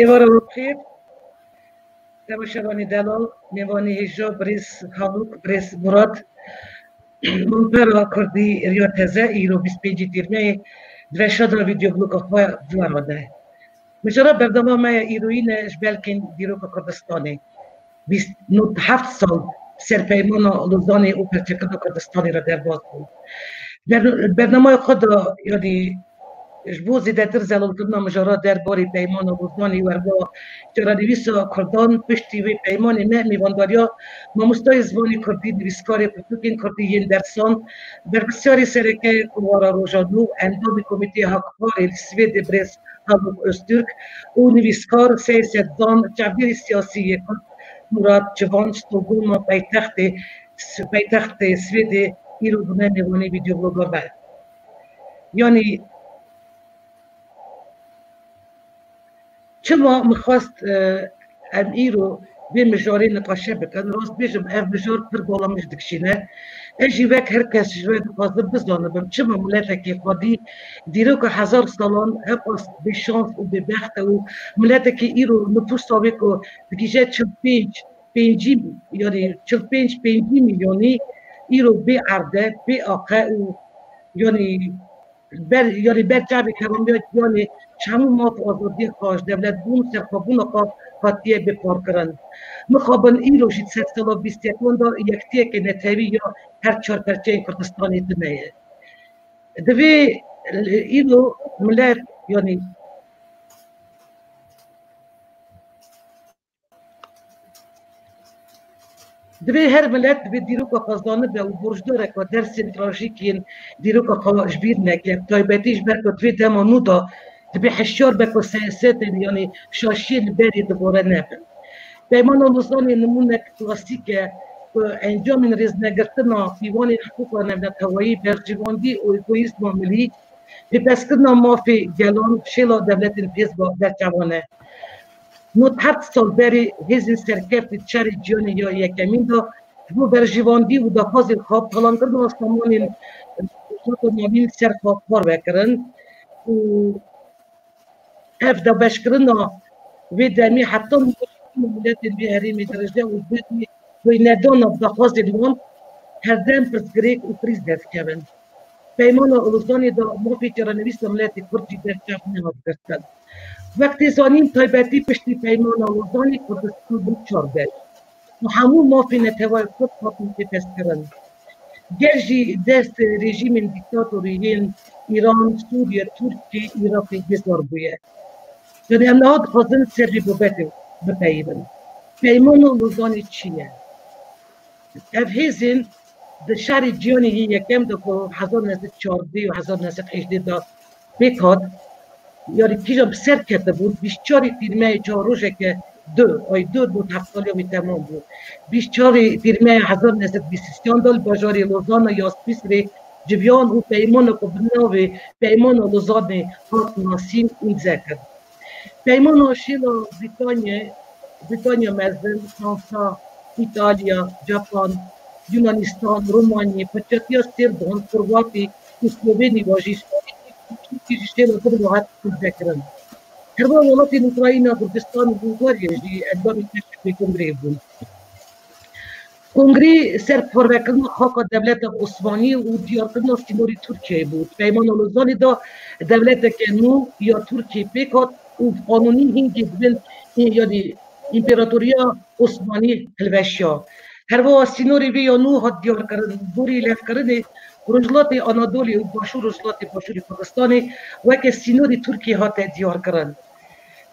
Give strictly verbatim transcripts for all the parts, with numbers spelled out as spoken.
Êvara we bi xêr. Temaşevanê delal, mêvanê hêja birêz Halûk, birêz Murat. Malpera Kurdî Riya Teze îro bîst pêncî Tîrmeyê di veşa de vîdeobloga xwe bi we re de. Mijara berdema me ya îroyî ne ji belkên dîroka Kurdistanê. Bîst, nod heft sal ser Peymana Lozanê û perçekirina Kurdistanê re derbas bû. Ber-, bernamaya xwe de, yanî, ji bo zêdetir zelalkirina mijara derbarê Peymana Lozanê û erba çarenivîsa Kurdan, piştî vê peymanê me mêvandariya mamostayê zimanê Kurdî, nivîskarê pirtûkên Kurdî yên dersan, berpirsyarê sereke Kovara Roja Nû, endamê Komîteyê Hakparê li Swêdê birêz Haluk Öztürk û nivîskar, siyasetdan, çavdêrê siyasî yê Kurd Murat Çivan ji Stockholma paytextê, paytextê Swêdê îro bûne mêvanê vîdeobloga me. Yanî çima min xwest, e, em îro vê mijarê niqaşe bikin? Rast bêjim, ev mijar pir bala min jî dikişîne. Ez jî wek her kes ji we dixwazim bizanibim, çima miletekî xwedî dîroka hezar salan hevqas bêşans û bêbext e û miletekî îro nifûsa wê ku digihîje çil pênc, pêncî, yanî çil pênc, pêncî milyonî îro bê erd e, bê aqe û yanî ber, yanî ber çavê keramiya giyanê ji hemû maf û azadiyê xwe, ji dewletbûn, serxwebûna xwe hatiye bêparkirin. Mixabin îro jî di sedstala bîst yekan de yektiyeke netewî ya her çar perçeyên Kurdistanê tune ye. Divê îro milet, yanî Divê her milet divê dîroka xwe zanibe û borcdareke dersên trajîk yên dîroka xwe ji bîr neke. Bi taybetî ji ber ku divê dema nû de divê hişyar be ku siyasetên, yanî şaşiyên berê dubare nebin. Peymana Lozanê nimûnek klasîk e ku encamên rêznegirtina pîvanên hiqûqa navneteweyî, berjivandî û egoîzma milî, pêpeskirina mafê gelan, şêla dewletên pêzba berçavan e. Nod heft sal berê hêzên serkeftî di şerê cîhanê ya yekemîn de ji bo berjivandî û daxwazên xwe, talankirina samanên rojhilata navîn ser xwe parve kirin û ev dabeşkirina vê demê heta miletên vê herêmê dirije û bi wê nedana bi daxwazên wan herdem pirsgirêk û krîz derdikevin. Peymana Lozanê de mafê çarenivîsa miletê Kurd jî berçav nehat girtin. Wek tê zanîn, taybetî piştî Peymana Lozanê Kurdistan bû çar belê û hemû mafê neteweyê Kurd hatin pêpestkirin. Ger jî dest rejîmên dîktatorî yên Îran, Sûriye, Tirkiye, Iraqê gizar bûye. Yanî em niha dixwazin ser vê babetê bipeyivin. Peymana Lozanê çi ye? Ev hêzên di şerê cîhanê yê yekem de ku hezar neh sed çardeh û hezar neh sed hejdeh de pêk hat, yanî kîjan bi ser ketibûn, bîst çarê Tîrmeyê çar rojeke du, ay du, nod heft saliya wî temam bû. Bîst çarê Tîrmeyê hezar neh sed bîst û sê de li bajarê Lozana ya Swîsrê civiyan û peymana ku bi navê Peymana Lozanê hat nasîn, îmze kir. Peymana şêla Brîtanya, Brîtanya Mezin, Fransa, Îtalya, Japan, Yunanistan, Romanya, pêçatiya Sêrban, Xorvatî û Slovenî ve jî, Tirkî jî şêla din ve hat îmzekirin. Herwiha welatên Ukrayna, Gurcistan û Bulgarya jî endamên pêşeke kongreyê bûn. Kongrê ser parvekirina xaka dewleta Osmanî û diyarkirina sînorê Tirkiyeyê bû. Di Peymana Lozanê de dewleteke nû ya Tirkiyê pêk hat û bi qanûnî hingê di bin, yanî, Împaratoriya Osmanî hilweşiya. Herwiha sînorê vê ya nû hat diyarkirin. Borî levkirinê Rojhilatê Anadolê û Başûr Rojhilatê Başûrê Kurdistanê weke sînorê Tirkiyê hate diyarkirin.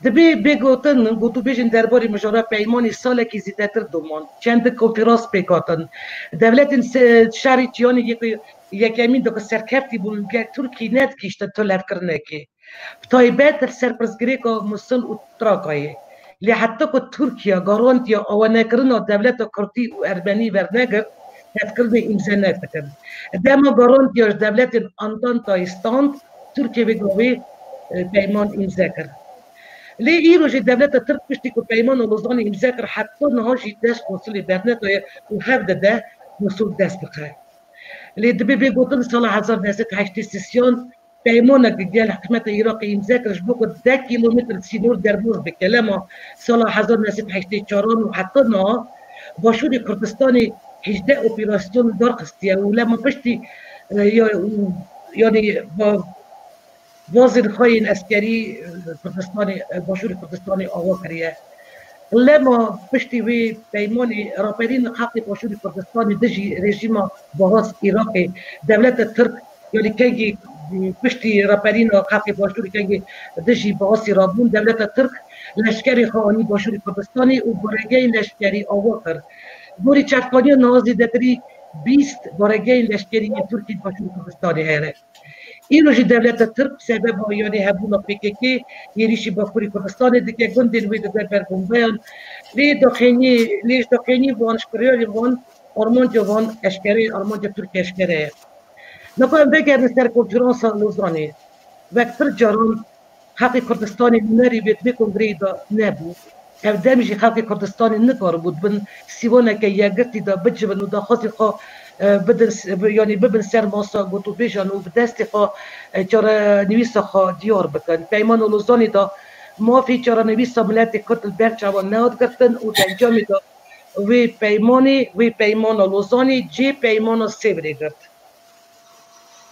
Dibê bê gotin, gotûbêjên derbarê mijara peymanê salekî zêdetir domand. Çend konferans pêk hatin. Dewletên se-, şerê cîhanê yek-, yekemîn de ku serkeftî bûn, gel Tirkî nedikiştin tu levkirinekê. Bi taybet li ser pirsgirêka Musil û Trakayê. Lê heta ku Tirkiye garantiya awanekirina dewleta Kurdî û Ermenî wernegirt, hevkirinê îmze nedikin. Dema garantiya ji dewletên Antantayê stand, Tirkiye vê gavê, e, peyman îmze kir. Lê îro jî dewleta Tirk piştî ku Peymana Lozanê îmze kir, heta niha jî dest Musilê bernedaye û hev dide Musil dest bixe. Lê dibê bê gotin sala hezar neh sed heştê sisiyan peymanek gel hikûmeta Iraqê îmze kir ji bo ku deh kîlometre sînor derbas bike. Lema sala hezar neh sed heştê çaran û heta niha Başûrê Kurdistanê hejdeh operasyon darxistiye û lema piştî, e, ya, û, yanî ba-, bazên xwe yên eskerî, e, Kurdistanê, e, Başûrê Kurdistanê ava kiriye. Lema piştî wê peymanê raperîna xelkê Başûrê Kurdistanê dijî rejîma Baas Iraqê, dewleta Tirk, yanî kengî, e, piştî raperîna xelkê Başûrê kengî dijî Baasî rabûn, dewleta Tirk leşkerê xwe anî Başûrê Kurdistanê û baregehên leşkerî ava kir. Gorî çavkaniya niha zêdetirî bîst baregehên leşkerî yên Tirkî Başûrê Kurdistanê hene. Îro jî dewleta Tirk sebeba yanî hebûna P K K êrîşî Bakurî Kurdistanê dike, gundên wê dide ber bombeyan. Lê daxênî, lê ji daxênî van, ji kiryarên van, armanca van eşkere ye, armanca Tirk eşkere ye. Niha em vegerin ser konferansa Lozanê. Wek pir caran xelkê Kurdistanê hunerî vê di vê kongreyê de nebû. Ev dem jî xelkê Kurdistanê nikaribû di bin sîwaneke yekgirtî de bicivin û daxwazên xwe, e, bidin s-, bi-, yanî bibin ser masa gotûbêjan û bi destê xwe, e, çarenivîsa xwe diyar bikin. Peymana Lozanê de mafê çarenivîsa miletê Kurd li ber çavan nehat girtin û di encamê de wê peymanê, wê peymana Lozanê cê peymana Sêvrê girt.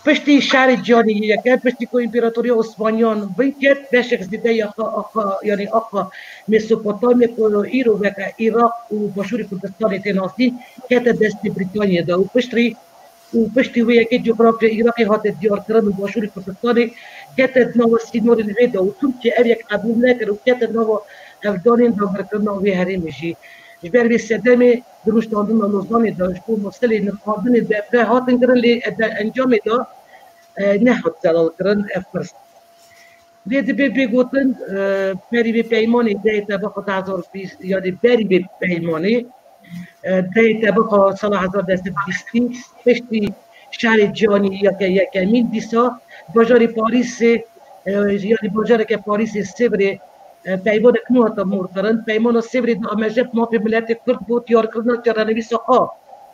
Piştî şerê cîhanê yê yekem, piştî ku Împaratoriya Osmaniyan bin ket, beşek zêde ya xa, axa, yanî axa Mesopotamya ku îro weke Iraq û Başûrê Kurdistanê tê nasîn, kete destê Brîtanyayê de û piştrî û piştî wê yekê cografya Iraqê hate diyarkirin û Başûrê Kurdistanê kete di nava sînorên wê de û Tirkiye ev yek qebûl nekir û kete nava hevdanên dagirkirina wê herêmê jî. Ji ber vê sedemê di rûştandina Lozanê de ji bo Mûsilê nirxandinê D P hatin kirin, lê di encamê de, e, nehat zelalkirin ev pirs. Lê dibe bê gotin, e, berî vê peymanê dehê tebaxa du hezar bîst, yanî berî vê peymanê, e, dehê tebaxa sala hezar neh sed bîstî, piştî şerê cîhanî yeke yekemîn dîsa bajarê Parîsê, e, yanî bajareke Parîsê Sêvrê, e, peyvanek nû hate morkirin. Peymana Sêvrê de ameje bi mafê miletê Kurd bû, diyarkirina çarenivîsa xwe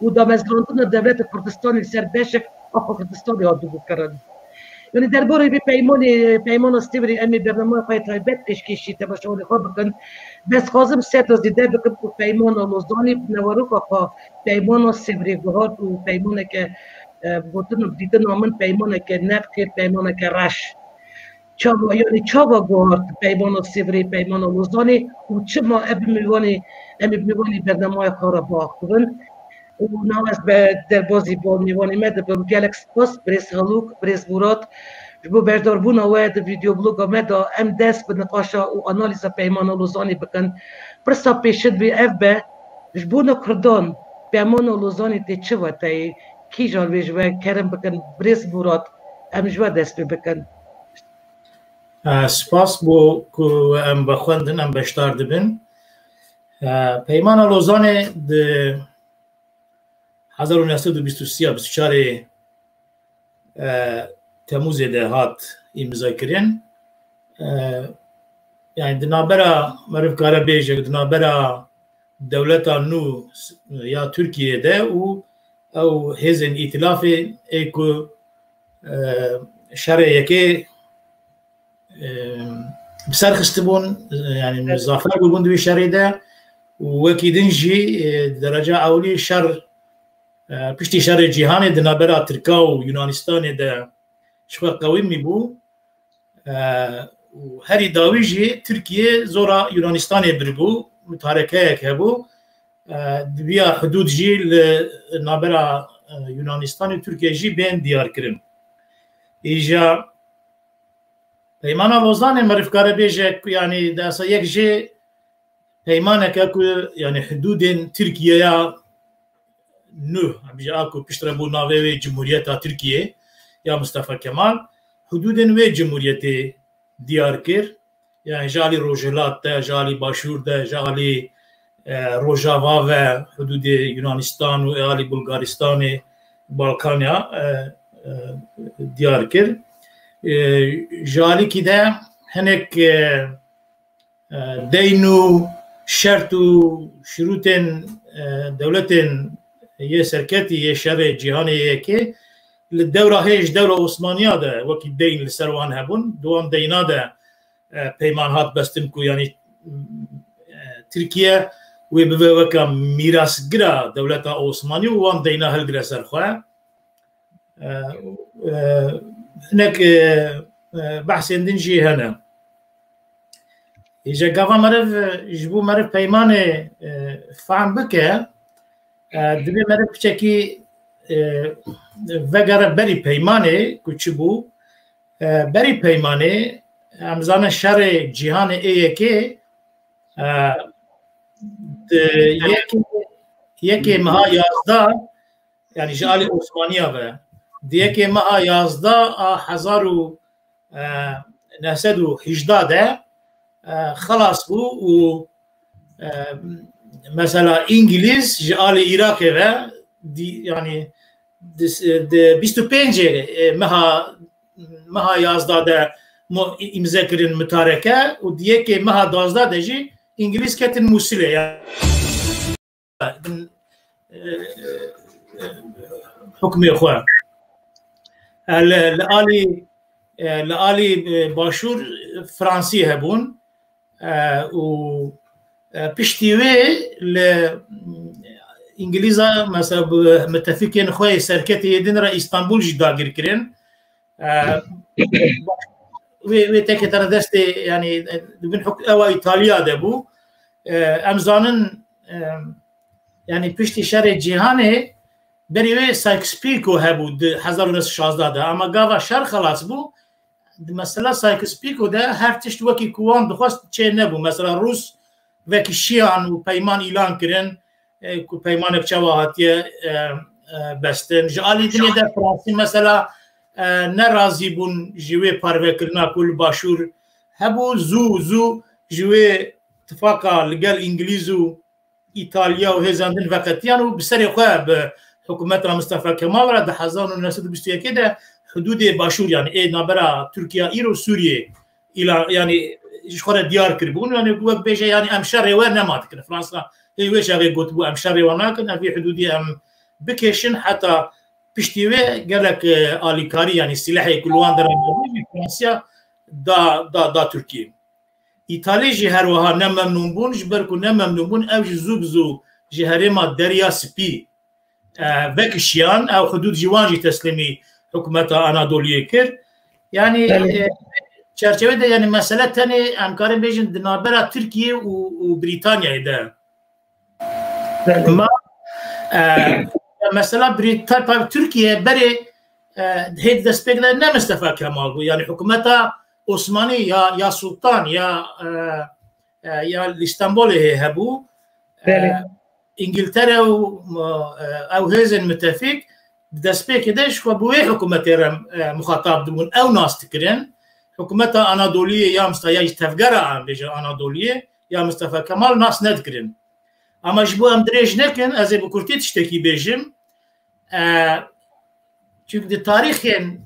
û damezrandina dewleta Kurdistanê li ser beşek axa Kurdistanê hatibû kirin. Yanî derbarê vê peymanê, peymana Sêvrê em ê bernameya xwe yê taybet pêşkêşî temaşevanê xwe bikin. Bes xwazim seta zêde bikim ku peymana Lozanê bi neweroka xwe peymana Sêvrê guhart û peymaneke, e, gotin û dîtina min peymaneke nextê, peymaneke reş. Çawa, yanî çawa guhart peymana Sêvrê, peymana Lozanê û çima em bi mêvanê, em ê bi mêvanê bernameya xwe re biaxivin? Û niha ez be derbazî bo mêvanê me dibim. Gelek spas, birêz Halûk, birêz Murat, ji bo beşdarbûna we di vîdeobloga me de. Em dest bi niqaşa û analîza peymana Lozanê bikin. Pirsa pêşin wê ev be, ji bona Kurdan peymana Lozanê tê çi weteyê? Kîjan wê ji we kerem bikin? Birêz Murat, em ji we dest pê bikin. E, spas bo ku em vexwendin, em beşdar dibin. E, Peymana Lozanê di hezar û neh sed û bîst û sê ya bîst û çarê, e, Temûzê de hat îmzakirin. E, yani di navbera, meriv kare bêje, di navbera dewleta nû ya Tirkiyê de û ew hêzên îtilafê ê ku, e, şerê yekê, e, bi ser xistibûn, e, yani mizafer bûbûn di wî şerê de û wekî din jî, e, dereca ewlî şer, e, piştî şerê cîhanê di navbera Tirka û Yunanistanê de ji xwe qewîmî bû. E, û herî dawî jî Tirkiye zora Yunanistanê biribû, mutarekeyek hebû. E, di viya hudûd jî li navbera, e, Yunanistanê û Tirkiye jî bên diyar kirin. Îja Peymana Lozanê meriv kare bêje ku, yanî, di esa yek jê peymaneke ku, yanî, hudûdên Tirkiyeya nû, em bêje, a ku piştre bû navê wê Cumhuriyeta Tirkiye ya Mustafa Kemal, hudûdên wê cumhuriyetê diyar kir. Yani ji alî rojhilat de, ji alî başûr de, ji alî, e, rojava ve, hudûdê Yunanistan û alî Bulgaristanê, Balkanya, e, e, diyar kir. E, ji alîkî de hinek, e, e, deyn û şert û şirûtên, e, dewletên yê serketî yê şerê cîhanê yê yekê li dewra hê ji dewra Osmaniya de wekî deyn li ser wan hebûn. Di wan deyna de, e, peyman hat bestin ku, yanî, e, Tirkiye wê bibe weke mîrasgira dewleta Osmanî û wan deyna hilgire ser xwe. E, e, hinek, e, e, behsên din jî hene. Îja gava meriv, e, ji bo meriv peymanê, e, fehm bike, e, divê meriv piçekî, e, vegere berî peymanê ku çi bû. E, berî peymanê, em zanin şerê cîhanê ê yekê, e, di yekê, yekê meha yazdeh, yanî ji alî Osmaniya ve, di yekê meha yazdeh a hezar û, e, neh sed û hejdeh de, e, xelas bû û, e, mesela Îngilîz ji alî Iraqê ve, di, yanî di, di bîst û pêncê, e, meha, meha yazdeh de mo-, îmze kirin mutareke û di yekê meha duwazdeh de jî Îngilîz ketin Mûsilê. Yani, bin, e, e, hukmê xwe. E, li, li alî, e, li alî, e, başûr Fransî hebûn. E, û, e, piştî wê li Îngilîza, mesela, bi mitefîkên xwe yê serketî yê din re Îstanbul jî dagir kirin. E, wê, wê tekê te re destê, yani, e, di bin huk-, ewa Îtalya de bû. E, em zanin, e, yani, piştî şerê cîhanê berî wê Sykes-Picot hebû di hezar û neh sed û şazdeh de. Ama gava şer xelas bû, di mesela Sykes-Picot de her tişt wekî ku wan dixwest çê nebû. Mesela Rûs vekî şiyan û peyman îlan kirin, e, ku peymanek çawa hatiye, e, e, bestin. Ji alî dinê de Fransî mesela, e, nerazî bûn ji wê parvekirina ku li başûr hebû, zû, zû ji wê tifaqa li gel Îngilîz û Îtalya û hêzan din veqetiyan û bi serê xwe bi hikûmeta Mistefa Kemal re di hezar û neh sed û bîst û yekê de hidûdê başûr, yani ê navbera Tirkiya îro Sûriyê îla, yani ji xwe re diyar kiribûn. Yani wek bêje, yani em şerê we nema dikin. Fransa hê wê çaxê gotibû, em şerê we nakin, ev vî hidûdî em bikêşin, heta piştî wê gelek, e, alîkarî, yani silehê ku li wan deran hebû, Fransiya da, da, da Tirkiyê. Îtalî jî her wiha ne memnûn bûn, ji ber ku ne memnûn bûn, ew jî zû bi zû ji herêma Derya Spî, e, vekişiyan, ew hidûd ji wan jî teslîmî hikûmeta Anadoliyê kir. Yanî, Belê. e, çerçeve de, yanî mesele tenê em karin bêjin di navbera Tirkiye û, û Brîtanyayê de. Belê. Ma, e, mesela Brîta-, Tirkiye berê, e, hê di destpêk de ne Mistefa Kemal bû. Yanî hikûmeta Osmanî ya, ya Sultan ya, e, e, ya li Stenbolê hê hebû. E, Belê. Îngiltere û, e, ew hêzên mitefîk di destpêkê de ji xwe bi wê hikûmetê re, e, muxatab dibûn. Ew nas dikirin. Hikûmeta Anadoliyê ya Mista-, ya jî tevgera, em bêjin, Anadoliyê ya Mistefa Kemal nas nedikirin. Ama ji bo em dirêj nekin, ez ê bi kurtî tiştekî bêjim. E, çunku di tarîxên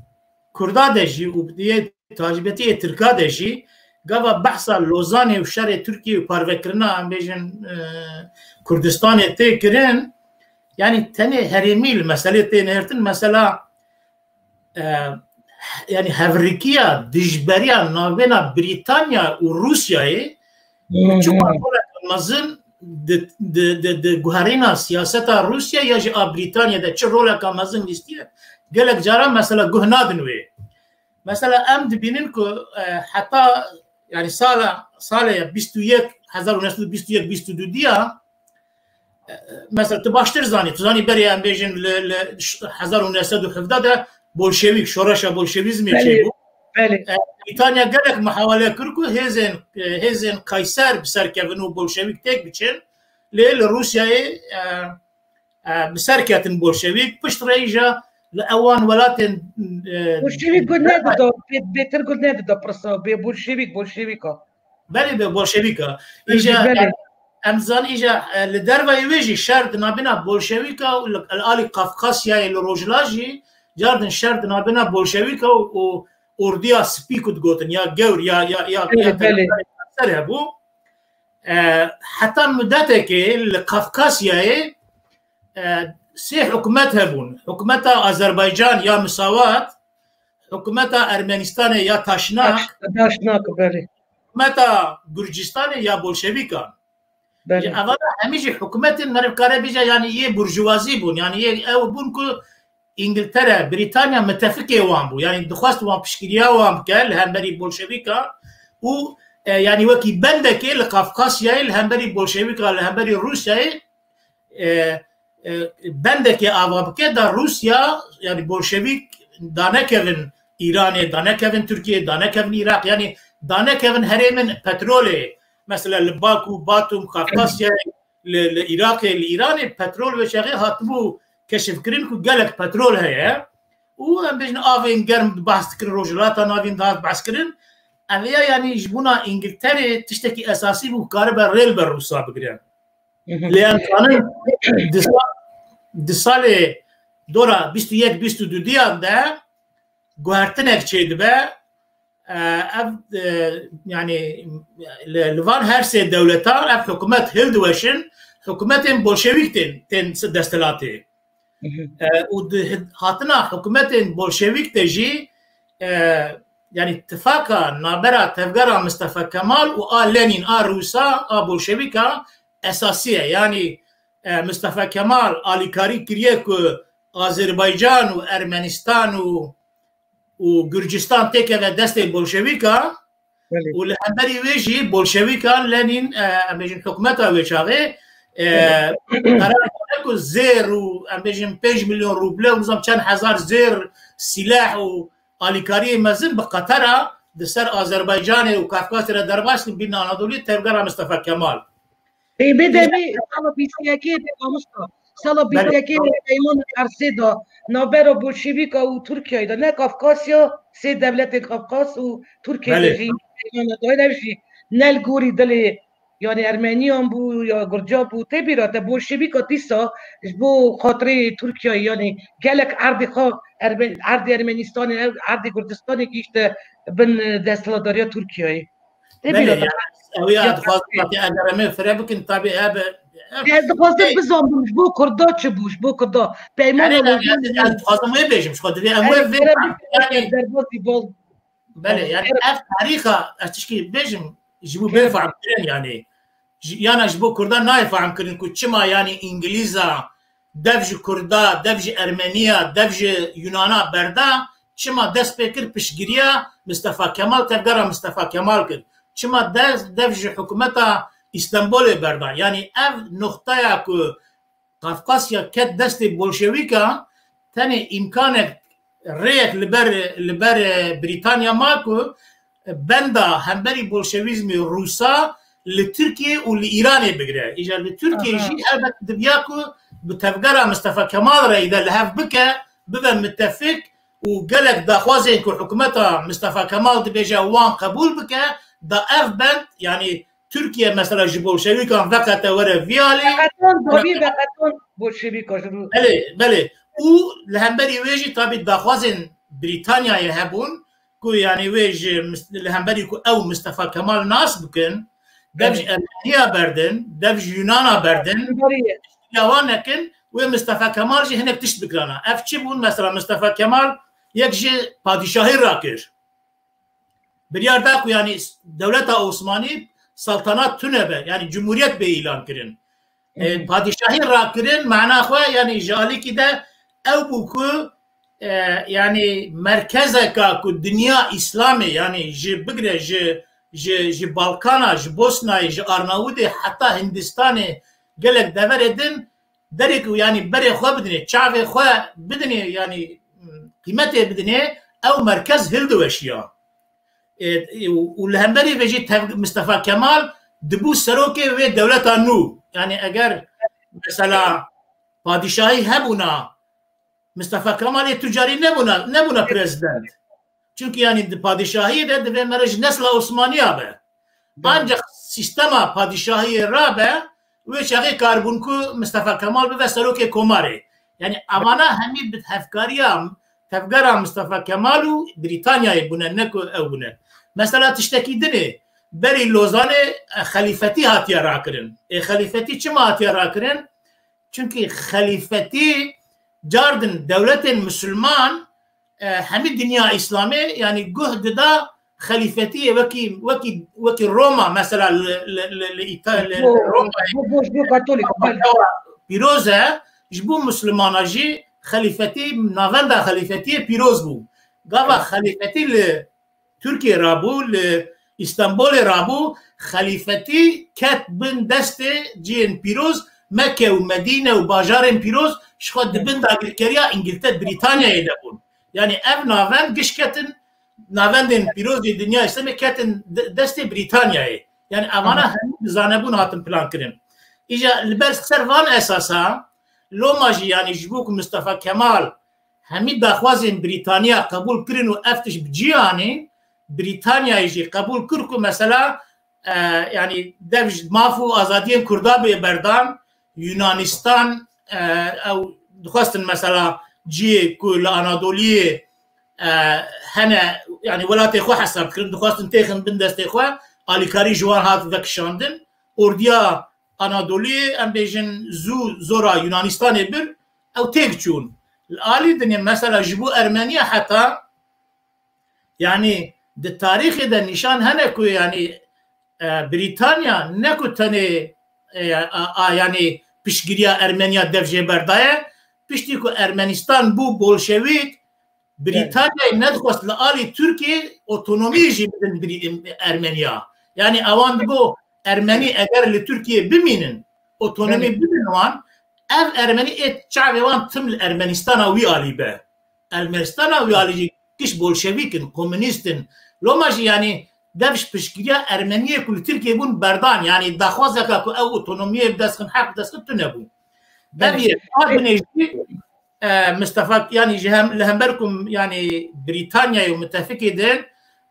Kurda de jî û di yê tacibetiyê Tirka de jî gava behsa Lozanê û şerê Tirkiyê û parvekirina, em bêjin, e, Kurdistanê tê kirin, yanî tenê herêmî li meselê tê nihêrtin, mesela, e, yanî hevrikiya, dijberiya navbêna Brîtanya û Rûsyayê, Hı hı. çima roleka mezin di, di, di, di guherîna siyaseta Rûsya ya jî a Brîtanya de çi roleka mezin lîstiye, gelek caran mesela guh nadin wê. Mesela em dibînin ku, e, heta, yani sala, salê bîst û yek, hezar û neh sed û bîst û yek bîst û du diya, e, mesela tu baştir zanî, tu zanî berê em bêjin li, li ş-, hezar û neh sed û hevdeh de Bolşevîk, şoreşa Bolşevîzmê Belê, çêbû. belê. E, Brîtanya gelek muhawele kir ku hêzên, e, hêzên Kayser bi ser kevin û Bolşevîk têk biçin. Lê li Rûsyayê, e, e, bi ser ketin Bolşevîk, pişt re îja li ewan welatên, e, Bolşevîk guh nedido, bê-, bêtir guh nedido pirsa, bê Bolşevîk, Bolşevîka. Belê, bê Bolşevîka. Belê, Îja, belê. em, em zan îja, e, li derveyê wê jî şer di nabîna Bolşevîka û li, li alî Kafkasyayê li Rojhilat jî cardin şer di nabîna Bolşevîka û, û Ordiya Spî ku digotin, ya gewr, ya, ya, ya, Belê, ya belê. Ser hebû. E, heta mudetekê li Kafkasyayê, e, sê hikûmet hebûn. Hikûmeta Azerbaycan ya Misawat, hikûmeta Ermenistanê ya Taşnak, Daşnak, belê. Hikûmeta Gurcistanê ya Bolşevîkan. Belê. Evana hemî jî hikûmetên, meriv kare bêje, yanî yê burjuvazî bûn. Yanî yê ew bûn ku Îngiltere, Brîtanya mitefikê wan bû. Yanî dixwest wan piştgiriya wan bike li hemberî Bolşevîkan û, e, yanî wekî bendekê li Kafkasyayê li hemberî Bolşevîkan, li hemberî Rûsyayê, e, e, bendekê ava bike da Rûsya, yanî Bolşevîk danekevin Îranê, danekevin Tirkiyê, danekevin Iraq, yanî danekevin herêmên petrolê. Mesela li Baku, Batum, Kafkasyayê, li, li Iraqê, li Îranê petrol wê çaxê hatibû keşifkirin ku gelek petrol heye. Û em bêjin avên germ bahs dikirin, Rojhilata Navîn dihat behs kirin. Ev ya yanî ji bona Îngilterê tiştekî esasî bû, karibe rêl ber Rûsa bigire. Lê em zanin di sa-, di salê dora bîst û yek bîst û du diyan de guhertinek çêdibe. E, ev, e, yanî li, li van her sê dewletan ev hikûmet hildiweşin, hikûmetên bolşevîk tên, tên desthilatê. E, û di hid-, hatina hikûmetên bolşevîk de jî, e, yanî tifaka nabera tevgera Mistefa Kemal û a Lenîn, a Rûsa, a bolşevîka esasî ye. Yanî, e, Mistefa Kemal alîkarî kiriye ku Azerbaycan û Ermenistan û û Gurcistan têkeve destê bolşevîka. Belê. Û li hemberî wê jî bolşevîkan Lenîn, e, em bêjin hikûmeta wê çaxê, e, Belê. Qerar dane ku zêr û em bêjin pênc milyon ruble û nizam çend hezar zêr, sîleh û alîkariyê mezin bi Qetera di ser Azerbaycanê û Kafkasê re derbas kin, bînin Anadolî, tevgera Mistefa Kemal. Peyvê demî sala bîst û yekê de mamosta. Sala bîst û yekê peymana Ersê da navbera Bolşevîka û Tirkiyeyê de, ne Kafkasya, sê dewletên Kafkas û Tirkiye de jî peymana da. Ev jî ne li gorî dilê, yanî Ermeniyan bû ya Gurca bû. Tê bîra te Bolşevîka dîsa ji bo xatirê Tirkiyeyê, yanî gelek erdê xwe Erme-, erdê Ermenistanê, erdê Kurdistanê gihîşte bin desthilatdariya Tirkiyeyê. Tê Belê, bîra te yani, ew ya Ya dixwazin tabii eger em ê fire bikin, tabii ev, ev Ez dixwazim Ey. bizanim ji bo Kurda çi bû, ji bo Kurda. Peymana Yani, yani, Lozanê yani, dixwazim wê bêjim, ji xwe divê em wê Erê, vê erê, yani, derbasî bol. Belê, yani, Erê. ev tarîxa, ez tişkî bêjim, ji bo Kerem. bê fehmkirin, yani. Ji, yana ji bo Kurda nayê fehmkirin ku çima, yani, Îngilîza dev ji Kurda, dev ji Ermeniya, dev ji Yunana berda, çima dest pê kir piştgiriya Mistefa Kemal, tevgera Mistefa Kemal kir? Çima dev, dev ji hikûmeta Îstenbolê berda? Yanî ev noxteya ku Kafkasya ket destê bolşevîka, tenê îmkanek, rêyek li ber, li ber, e, Brîtanya ma ku benda hemberî bolşevîzmê Rûsa li Tirkiye û li Îranê bigire. Îcar li Tirkiye Aha. jî helbet diviya ku bi tevgera Mistefa Kemal re îde li hev bike, bibe mitefik û gelek daxwazên ku hikûmeta Mistefa Kemal dibêje wan qebûl bike, da ev bend, yanî Tirkiye mesela ji bolşevîkan veqete were vî alî. Veqetan, dabî veqetan bolşevîka ji rû. Belê, belê. Û li hemberî wê jî tabî daxwazên Brîtanyayê hebûn ku, yanî, wê ji mis-, li hemberî ku ew Mistefa Kemal nas bikin, dev ji Evet. Ermeniya berdin, dev ji Yunana berdin, Hemberî ye. ya wan nekin, wê Mistefa Kemal jî hinek tişt bikirana. Ev çi bûn? Mesela Mistefa Kemal yek ji padîşahî rakir. Biryar da ku, yanî, dewleta Osmanî saltanat tune be, yanî cumhuriyet bê îlan kirin. E, Hı hı. padîşahî rakirin, mana xwe, yanî ji alîkî de ew bû ku, e, yanî merkezeka ku dinya Îslamê, yanî ji bigire ji, ji, ji Balkana, ji Bosnayê, ji Arnavûdê heta Hindistanê, gelek deverê din, derê ku, yanî berê xwe bidinê, çavê xwe bidinê, yanî qîmetê bidinê, ew merkez hildiweşiya. E, e, û, û li hemberî vê jî tev-, Mistefa Kemal dibû serokê wê dewleta nû. Yanî eger mesela padîşahî hebûna, Mistefa Kemalê tu carî nebûna, nebûna prezident. Çunkî, yanî, di padîşahiyê de divê mere ji nesla Osmaniya be. Belê. Ancak sîstema padîşahiyê rabe, wê çaxê karibûn ku Mistefa Kemal bibe serokê komarê. Yanî, evana hemî bi hevkariya tevgera Mistefa Kemal û Brîtanyayê bûne, ne ku ew bûne. Mesela tiştekî dinê, berî Lozanê, e, xelîfetî hatiye rakirin. Ê xelîfetî çima hatiye rakirin? Çimkî xelîfetî cardin dewletên misilman, e, hemî dinya Îslamê, yanî guh dida xelîfetiyê wekî, wekî, wekî Roma, mesela li, li, li, li Îta-, li, li Roma, bo, bo, bo Katolîk, pîroz e, ji bo Muslimana jî xelîfetî, navenda xelîfetiyê pîroz bû. Gava xelîfetî li Tirkiye rabû, li Îstanbulê rabû, xelîfetî ket bin destê cihên pîroz, Mekke û Medîne û bajarên pîroz ji xwe di bin dagirkeriya Îngiltere, Brîtanyayê de bûn. Yanî ev navend giş ketin, navendên pîroz ê dinya Îslamê ketin de-, destê Brîtanyayê. Yanî evana hemû bi zanebûn hatin plankirin. Îja li ber ser van esasa, loma jî, yanî ji bo ku Mistefa Kemal hemî daxwazên Brîtaniya qebûl kirin û ev tişt bi cî anî, Brîtanyayê jî qebûl kir ku mesela, e, yanî dev ji maf û azadiyên Kurda bê berdan, Yunanistan, e, ew dixwestin mesela ciyê ku li Anadoliyê, e, hene, yanî welatê xwe hesab dikirin, dixwestin têxin bin destê xwe, alîkarî ji wan hat vekişandin. Ordiya Anadoliyê, em bêjin zû zora Yunanistanê bir, ew têk çûn. Li alî dinê mesela ji bo Ermeniya heta, yanî di tarîxê de nîşan hene ku yanî, e, Brîtanya ne ku tenê, e, a, a, yanî piştgiriya Ermeniya dev jê berdaye, piştî ku Ermenistan bû bolşewîk, Brîtanyayê nedixwest li alî Tirkiyê otonomiyê jî bidin Brî-, Ermeniya. Yanî ewan digo Ermenî eger li Tirkiyê bimînin, otonomî bidin wan, ev Ermenî ê çavê wan tim li Ermenistana wî alî be. Ermenistana wî alî jî giş bolşevîk in, komûnîst in. Loma jî yanî dev ji piştgiriya Ermeniyê ku li Tirkiyê bûn berdan. Yanî daxwazeke ku ew otonomiyê bi dest xin, heq bi dest xin tune bû. Dev yê, a binê jî, e, Mistefa, yanî ji hem, li hember ku, yanî Brîtanyayê û mitefikê din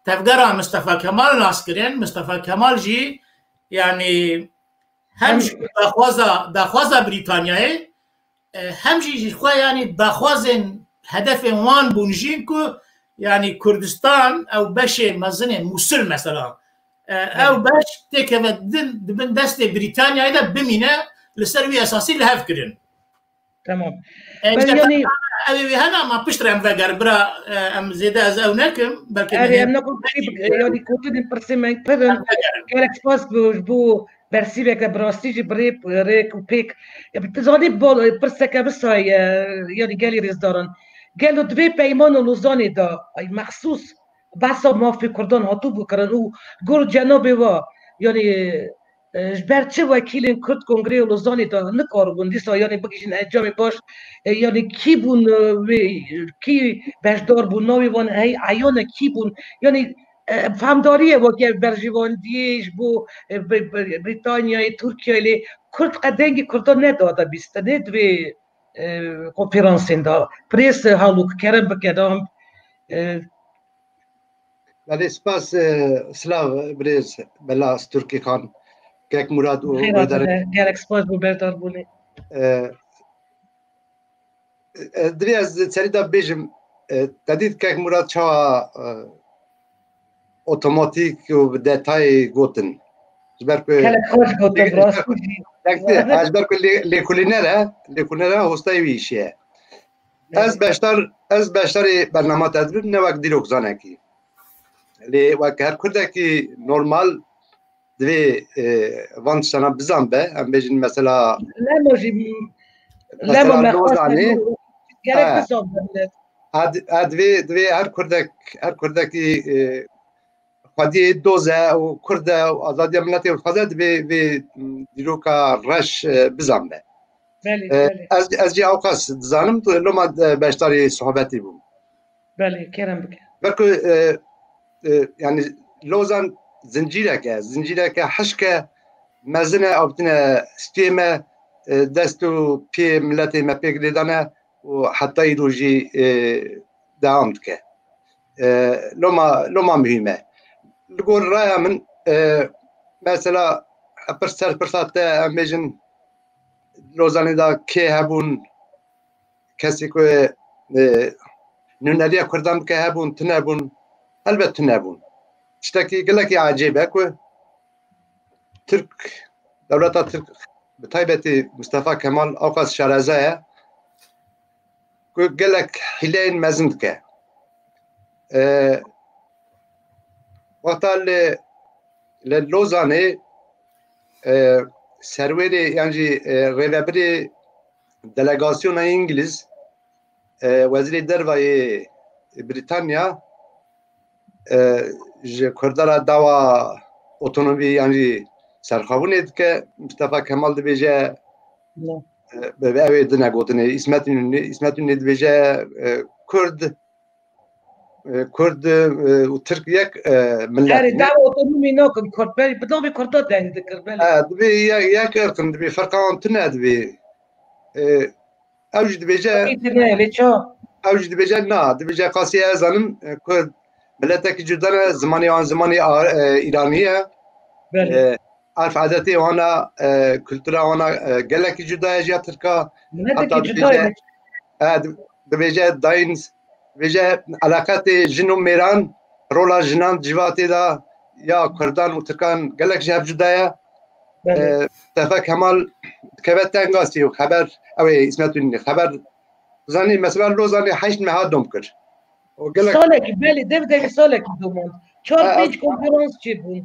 tevgera Mistefa Kemal nas kirin. Mistefa Kemal jî, yanî hem ji daxwaza, daxwaza Brîtanyayê, e, hem jî ji xwe, yanî daxwazên, hedefên wan bûn jî ku, yanî Kurdistan ew beşê mezin ê Mûsil mesela, e, ew beş têkeve din, di bin destê Brîtanyayê de bimîne, li ser wî esasî li hev kirin. Tamam. E, ben işte, yanî, ew ê wê hene, ama piştre em vegerin. Bira, e, em zêde ez ew nekim. Belkî erê, em nekin, yanî, gotinên pirsê me pir in. Gerek spas bi, ji bo bersîveke bi rastî jî bi rê, rêk û pêk. E, tu zanî, bol, e, pirseke wisa ye, yanî gelî rêzdaran. Gelo di vê peymana Lozanê de, ay, mexsûs behsa mafê Kurdan hatibû kirin û gor cenabê we, yanî, e, ji ber çi wekîlên Kurd Kongreya Lozanê de nikaribûn dîsa, yanî, bigihîjin encamê baş, e, yanî, kî bûn, e, wê, kî beşdar bûn, navê wan hey eyan e, kî bûn? Yanî, e, fehamdariyê weke berjivandiyê ji bo, e, Br-, Br-, Brîtanyayê, Tirkiyeyê lê Kurd qe dengê Kurdan nedade bîstinê di vê, e, konferansên de. Prês, e, Halûk, kerem bike, dam, e, Belê, spas, e, silav, birêz Bela Stûrkî Xan, Kek Murad û Xêr guhdarên hatine, gelek spas bo berdarbûnê. E, e, divê ez serî de bibêjim, e, te dît Kek Murad çawa, e, otomatîk û bi detayê gotin. Ji ber ku Gelek xweş gotin, rastî jî. Ji ber ku lê-, lêkolîner e, lêkolîner e, hostayê wî îşê ye. Ez beşdar, ez beşdarê bernama te dibim, ne wek dîrokzanekî. Lê wek her Kurdekî normal divê, e, van tiştana bizanbe, em bêjin mesela Lemo jî, mesela Lemo me xwest Lozanê, gerek bizanbe millet. Ad-, ad-, divê, divê her Kurdek, her Kurdekî, e, xwediyê doz e û Kurd e û azadiya miletê dixwaze, divê vê, m, dîroka reş, e, bizanbe. Belê, E, belê. Ez, ez jî ewqas dizanim, tu loma, e, beşdarî sohbetî bûm. Belê, kerem bike. Ber ku, e, e, yani Lozan zincîrek e, zincîreke hişk e, mezin e, avtine stûyê me, e, dest û piyê miletê me pêk lêdane û heta îro jî, e, dewam dike. E, loma, loma muhîm e. Li gor raya min, e, mesela, pir ser pirsa te, em bêjin, Lozanê de kê hebûn, kesê ku, e, nûneriya Kurdan bike hebûn, tune bûn? Helbet tune bûn. Tiştekî gelekî ecêb e ku Tirk, dewleta Tirk bi taybetî Mustafa Kemal ewqas şareza ye ku gelek hîleyên mezin dike. E, wexta li, li Lozanê, e, serwêrê yan jî, e, rêvebirê delegasyona Îngiliz, e, Wezîrê Derva yê Brîtanya, e, ji Kurda re dawa otonomî yan jî serxwebûnê dike. Mustafa Kemal dibêje, e, bi, bi ew ê dine gotinê, Îsmet Înûnê, Îsmet Înûnê dibêje, e, Kurd, e, Kurd, e, û Tirk yek, e, millet Erê, ne? Dawa otonomî nakin Kurd, belê, bi navê Kurda deng dikir, belê. E, dibê ye-, yek irq in, dibê ferqa wan tune dibê. E, ew jî dibêje Wekî tune, lê ça? Ew jî dibêje na, dibêje qasî ez zanim, e, Kurd miletekî cuda ne, zimanê wan zimanê a-, e, Îranî ye. Belê. E, erf adetê wan e, e, kultura wan e, gelekî cuda ye ji ya Tirka. Miletekî Heta cuda dibêje, ye. E, di-, dibêje dayîn, dibêje eleqetê jin û mêran, rola jinan di civatê de ya Kurdan û Tirkan gelek ji hev cuda ye. Belê. E, Mustafa Kemal dikeve tengasî û xeber, ew ê Îsmet Înûnê xeber zanî, mesela Lozanê heşt meha dom kir. O gelek Salekî, belê, dev devî salekî domand. Çar Ha, pênc konferans çêbûn.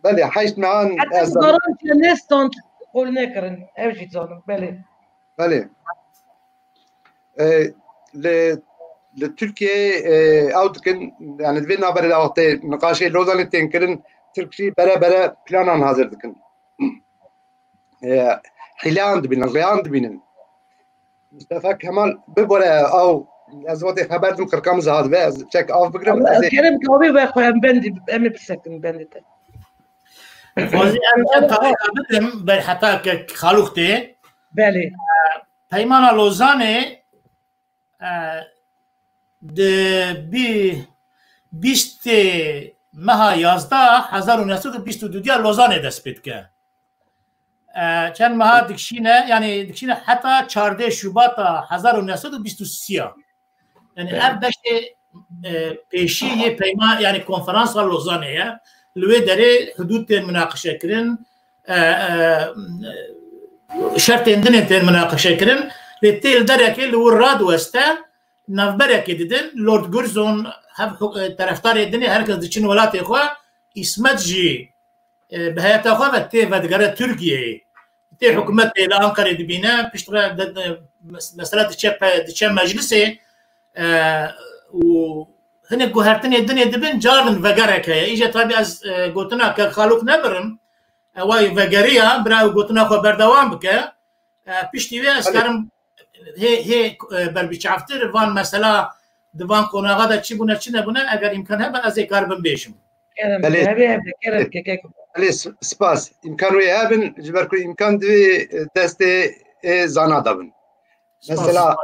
Belê, heşt mehan Heta ez bu zanim. Garantiya ne stand qol nekirin. Ev jî zanim, belê. Belê. E, li, li Tirkiyeyê, e, ew dikin, yani di vê navberê de wextê niqaşê Lozanê tên kirin, Tirk jî bere bere planan hazir dikin. E, hîleyan dibînin, rêyan dibînin. Mustafa Kemal bibore ew, ez wextê xeber dim qirka min ziha dibe, ez çek av bigrim, Allah, ez ê kerem ki avê ve xwe em bendî, em ê bisekin bendê te. Xwezî em çend tarîxa bidim, ber heta ke Xalûx tê. Belê. Peymana Lozanê, e, di bî-, bîstê meha yazdeh hezar û neh sed û bîst û du diya Lozanê dest pê dike. E, çend meha dikişîne, yani dikişîne heta çardeh Şubata hezar û neh sed û bîst û sê ya. Yani Evet. ev beşê, e, pêşî yê peyma, yani konferansa Lozanê ye. Li wê derê hudûd tên minaqeşe kirin, e, e, şertên din ên tên minaqeşe kirin. Lê tê li derekê li wir radiweste, navberekê didin, Lord Curzon, hev huk-, e, terefdarê din ê, her kes diçin welatê xwe, Îsmet jî, e, bi heyeta xwe ve tê vedigere Tirkiyeyê. Tê hikûmetê li Anqerê dibîne, piştre de, de, mes-, mesela diçe pe-, diçe meclisê, e, û hinek guhertinê din ê dibin, carin vegerek heye. Îje tabî ez, e, gotina ke Xalûk nebirim, e, ew vegeriya, bira ew gotina xwe berdewam bike. E, piştî wê ez Belê. karim hê, hê, e, berbiçavtir van mesela di van qonaxa de çi bûne, çi nebûne, eger îmkan hebe ez ê karibim bêjim. Kerem, Belê. hebe, hebe, kerem, ke, ke. Belê, s-, spas. Îmkan wê hebin, ji ber ku îmkan divê, e, destê ê zana de bin. Spas. Mesela,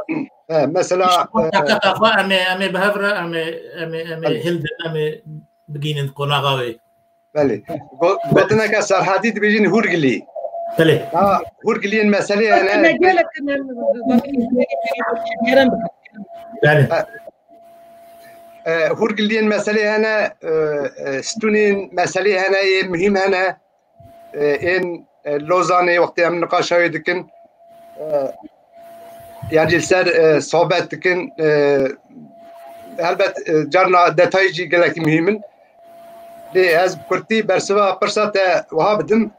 e, mesela, Ji e, taqa xwe em ê, em ê bi hev re, em ê, em ê, em ê Belê. hildin, em ê bigînin qonaxa wê. Belê. Go-, gotineke Serhedî dibêjin hûrgilî. Belê. Ha, hûrgiliyên meselê hene. Belê. E, hûrgiliyên meselê hene, e, e, stûnên meselê hene, yên muhîm hene. E, ên, e, Lozanê wextê em niqaşa wê dikin, e, yan jî li ser, e, sohbet dikin, e, helbet, e, carna detayî jî gelekî muhîm in. Lê ez bi kurtî bersiva pirsa te wiha bidim.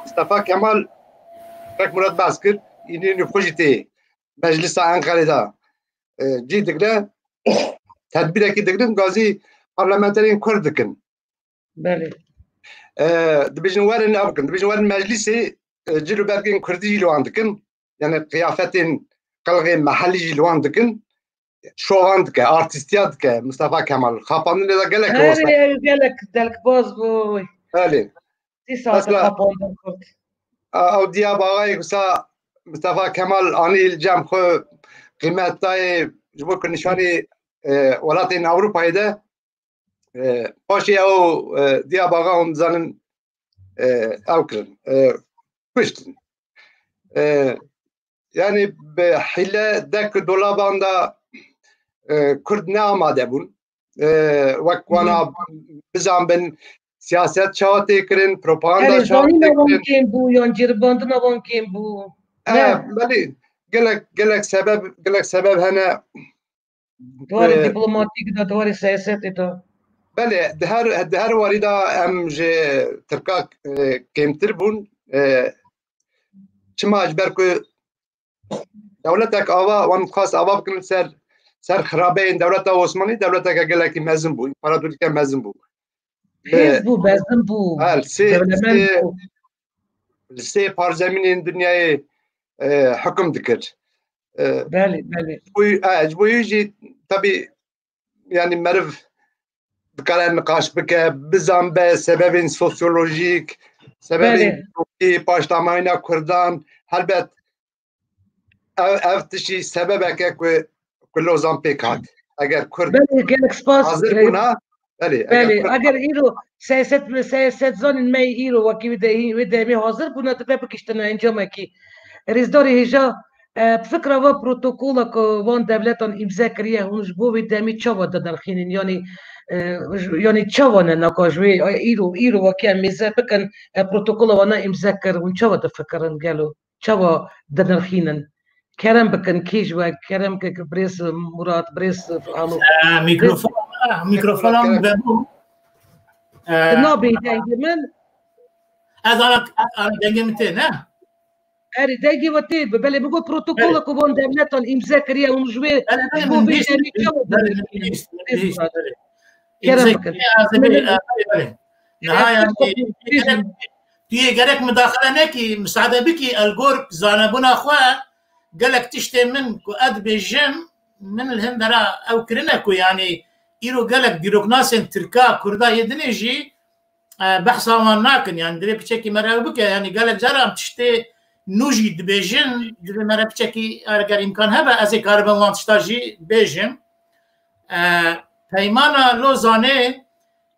Mustafa Kemal, wek Murat behs kir, Înûnê xwe jî tê meclisa Enqerê de, e, cî digre, tedbîrekî digirin, gazî parlamenterên Kurd dikin. Belê. E, dibêjin werin ev bikin, dibêjin werin meclîsê, e, cil û bergên Kurdî jî li wan dikin. Yani qiyafetên qelxê mehellî jî li wan dikin. Şovan dike, artîstiya dike, Mustafa Kemal. Xapandinê de gelek Herê, hosta. Gelek delkbaz bû. Belê. Dîsa Mesela, xapandin Kurd. A-, ew diya baxayê wisa Mustafa Kemal anî li cem xwe qîmet dayê ji bo ku nîşanî, e, welatên Ewropayê de, e, paşê ew, e, diya baxa hûn dizanin, e, ew kirin, e, kuştin. E, yani bi hîle dek dolaban de, e, Kurd ne amade bûn. E, wek wana bizanbin siyaset çawa tê kirin, propaganda çawa tê kirin. Hêzanîna wan kêm bû, yan ceribandina wan kêm bû. E, belê, gelek, gelek sebeb, gelek sebeb hene. Di warê diplomatîk de, di warê siyasetê de. Belê, di her, di her warî de em ji Tirka, e, kêmtir bûn. E, çima? Ji ber ku dewletek ava, wan dixwest ava bikin ser, ser xirabeyên dewleta Osmanî, dewleteke gelekî mezin bû, împaratorîke mezin bû. Hêz bû, mezin bû, ha, li sê, dewlemend bû. Li sê parzemînên dinyayê, e, hukm dikir. E, belê, belê. Ji bo, e, ji bo wî jî, tabî, yanî meriv dikare niqaş bike, bizanbe sebebên sosyolojîk, sebebên dîrokî, paşdamayîna Kurdan. Helbet ev, ev tiştî sebebeke ku, ku Lozan pêk hat. Eger Kurd hazir bûna, belê, belê, eger Kurd eger îro siyaset, siyasetzanên me îro wekî wê de-, wê demê hazir bûna, dibe bigihiştine encamekî. Rêzdarê hêja, e, bi fikra we protokola ku van dewletan îmze kiriye, hûn ji bo wê demê çawa dinirxînin? Yanî, e, ji, yanî çawa ne naka ji wê, e, îro, îro wekî em mêze bikin, e, protokola wana îmze kir, hûn çawa difikirin gelo? Çawa dinirxînin? Kerem bikin, kî ji we, kerem ke, ke birêz Murat, birêz Alo. E, mikrofon, e, mikrofona min vebû. E, tu nabî dengê min? Ez ana, ana dengê min tê, ne? Erê, dengê we tê, belê, min got protokola ku van dewletan îmze kiriye, hûn ji wê, belê, belê, ji bo min vê bihîst, demê çawa belê, min bihîst, min bihîst, belê. Kerem bikin. Belê, belê. Niha yanî, tu yê gerek, tu yê gerek mudaxele nekî, misade bikî, el gor zanebûna xwe, gelek tiştê min ku ez dibêjim, min li hin dera ew kirine ku, yanî, îro gelek dîroknasên Tirka, Kurda yê dinê jî, e, behsa wan nakin. Yanî, divê piçekî me re ew bike. Yanî, gelek cara em tiştê nû jî dibêjin, divê me re piçekî, eger îmkan hebe, ez ê karibim wan tişta jî bêjim. E, Peymana Lozanê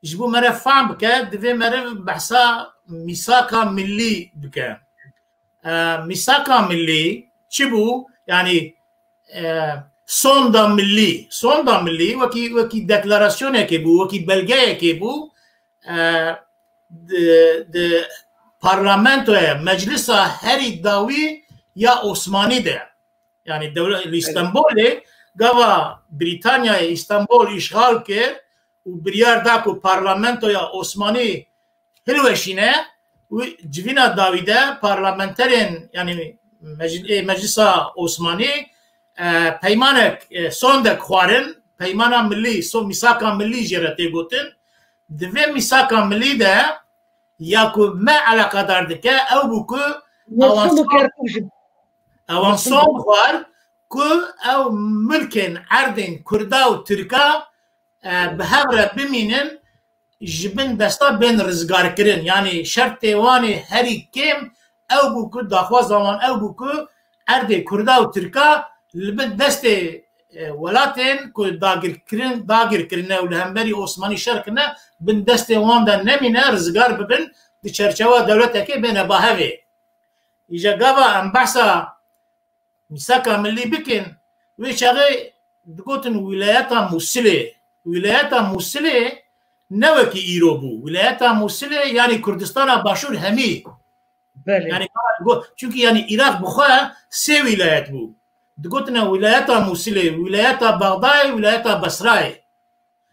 ji bo meriv fehm bike, divê meriv behsa mîsaka millî bike. E, mîsaka millî çi bû? Yanî, e, sonda millî, sonda millî wekî, wekî deklarasyonekê bû, wekî belgeyekê bû. E, di, di parlamentoya, meclisa herî dawî ya Osmanî de, yanî dewle-, li Îstanbulê, gava Brîtanyayê Îstanbul îşxal kir û biryar da ku parlamentoya Osmanî hilweşîne, û civîna dawî de parlamenterên, yanî mec-, ê Meclisa Osmanî, e, peymanek, e, sondek xwarin, peymana millî, so-, mîsaka millî jê re tê gotin. Di vê mîsaka millî de ya ku me eleqedar dike, ew bû ku ewan sond, ewan sond xwar ku ew milkên erdên Kurda û Tirka, e, bi hev re bimînin, ji bin desta bên rizgarkirin. Yanî şertê wan ê herî kêm ew bû ku, daxwaza wan ew bû ku erdê Kurda û Tirka li bin destê, e, welatên ku dagirkirin, dagir kirine û li hemberî Osmanî şer kirine, bin destê wan de nemîne, rizgar bibin, di çerçewa dewletekê bêne bahevê. Îja gava em behsa mîsaka millî bikin, wê çaxê digotin wîlayeta Mûsilê. Wîlayeta Mûsilê ne wekî îro bû. Wîlayeta Mûsilê, yanî Kurdistana Başûr hemî. Belê. Yanî, go-, çunkî yanî Iraq bi xwe sê wîlayet bû. Digotine wîlayeta Mûsilê, wîlayeta Bexdayê, wîlayeta Besrayê.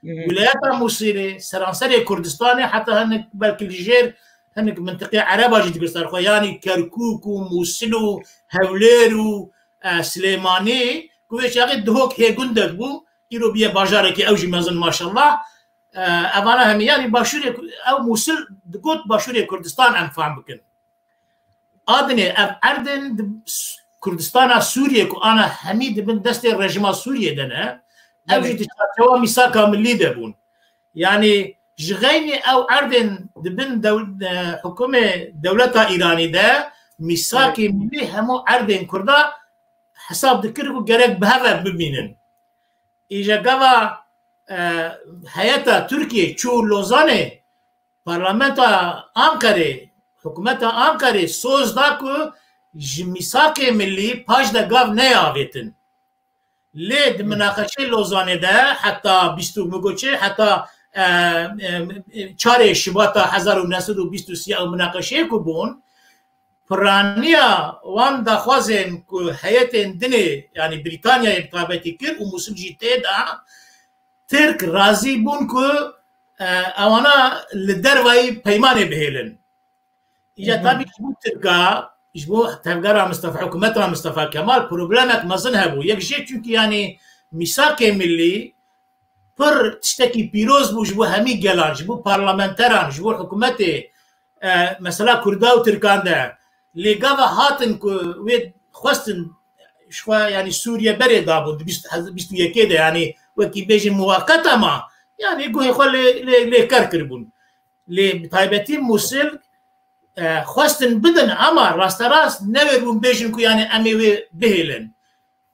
Hı hı. Wîlayeta Mûsilê, seranserê Kurdistanê, heta hinek belkî li jêr hinek mintiqê Ereba jî digir ser xwe, yanî Kerkûk û Mûsil û Hewlêr û, e, Silêmanî, ku vê çaxê Dihok hê gundek bû, îro bûye bajarekî ew jî mezin maşallah. E, evana hemî, yanî Başûrê Ku-, ew Mûsil digot Başûrê Kurdistan em fam bikin. Adinê ev erdên di S-, Kurdistana Sûriyê ku ana hemî di bin destê rejîma Sûriyê de ne, ev jî di çarçewa mîsaka millî de bûn. Yanî ji xeynî ew erdên di bin dew-, e, hukûmê dewleta Îranî de mîsakê millî hemû erdên Kurda hesab dikir ku gerek bi hev ve bimînin. Îja gava, e, heyeta Tirkiyê çû Lozanê, parlamenta Ankarê, hikûmeta Ankarê soz da ku ji mîsakê millî paş de gav neyê avêtin. Lê di minaqeşê Lozanê de heta bîst û, min got çi, heta, e, e, çarê Şibata hezar û neh sed û bîst û sê ew minaqeşeyê ku bûn, piraniya wan daxwazên ku heyetên dinê, yanî Brîtanyayê bi taybetî kir û Mûsil jî tê de, Tirk razî bûn ku, e, ewana li dervayî peymanê bihêlin. Îca Hı hı. tabî ji bo Tirka, ji bo tevgera Mistefa, hikûmeta Mistefa Kemal problemek mezin hebû. Yek jê çunkî, yanî, mîsakê millî pir tiştekî pîroz bû ji bo hemî gelan, ji bo parlamenteran, ji bo hikûmetê, e, mesela Kurda û Tirkan de. Lê gava hatin ku wê xwestin ji xwe, yanî, Sûriye berê dabûn di bîst, bîst û yekê de, yanî, wekî bêjin muwaqet, ama, yanî, guhê xwe lê, lê, lê ker kiribûn. Lê bi taybetî Mûsil, e, xwestin bidin, ama rasterast newêr bûn bêjin ku, yanî, em ê wê bihêlin.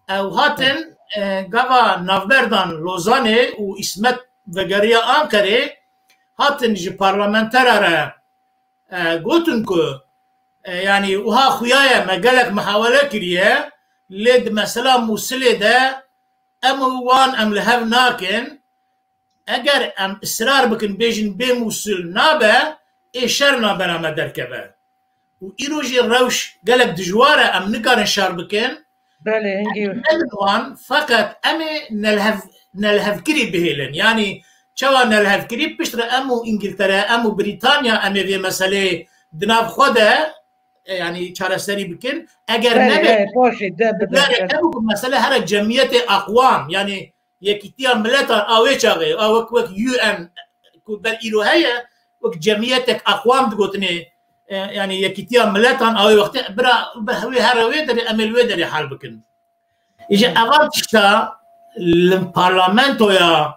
Ew hatin, e, gava navberdan Lozanê û Îsmet vegeriya Anqerê, hatin ji parlamentera re, e, gotin ku, e, yanî, wiha xuya ye, me gelek mihawele kiriye, lê di mesela Mûsilê de em û wan em li hev nakin. Eger em israr bikin, bêjin bê Mûsil nabe, ê şer navbera me derkeve. Û îro jî rewş gelek dijwar e, em nikarin şer bikin. Belê, hingî. Em nedin wan, feqet em ê nelhev-, nelhevkirî bihêlin. Yanî çawa nelhevkirî? Piştre em û Îngiltere, em û Brîtanya, em ê vê meseleyê di nav xwe de, e, yanî çareserî bikin. Eger Belê, nebe, belê, paşê de bi eger derkeve. Hebû ku mesele here cemiyetê aqwam, yanî Yekîtiya Miletan a wê çaxê, a wek, wek U N ku ber îro heye, wek cemiyetek aqwam digotinê, e, yanî Yekîtiya Miletan a wê wextê bira, bi wê here wê derê, em ê li wê derê hal bikin. Îje evan tişta li parlamentoya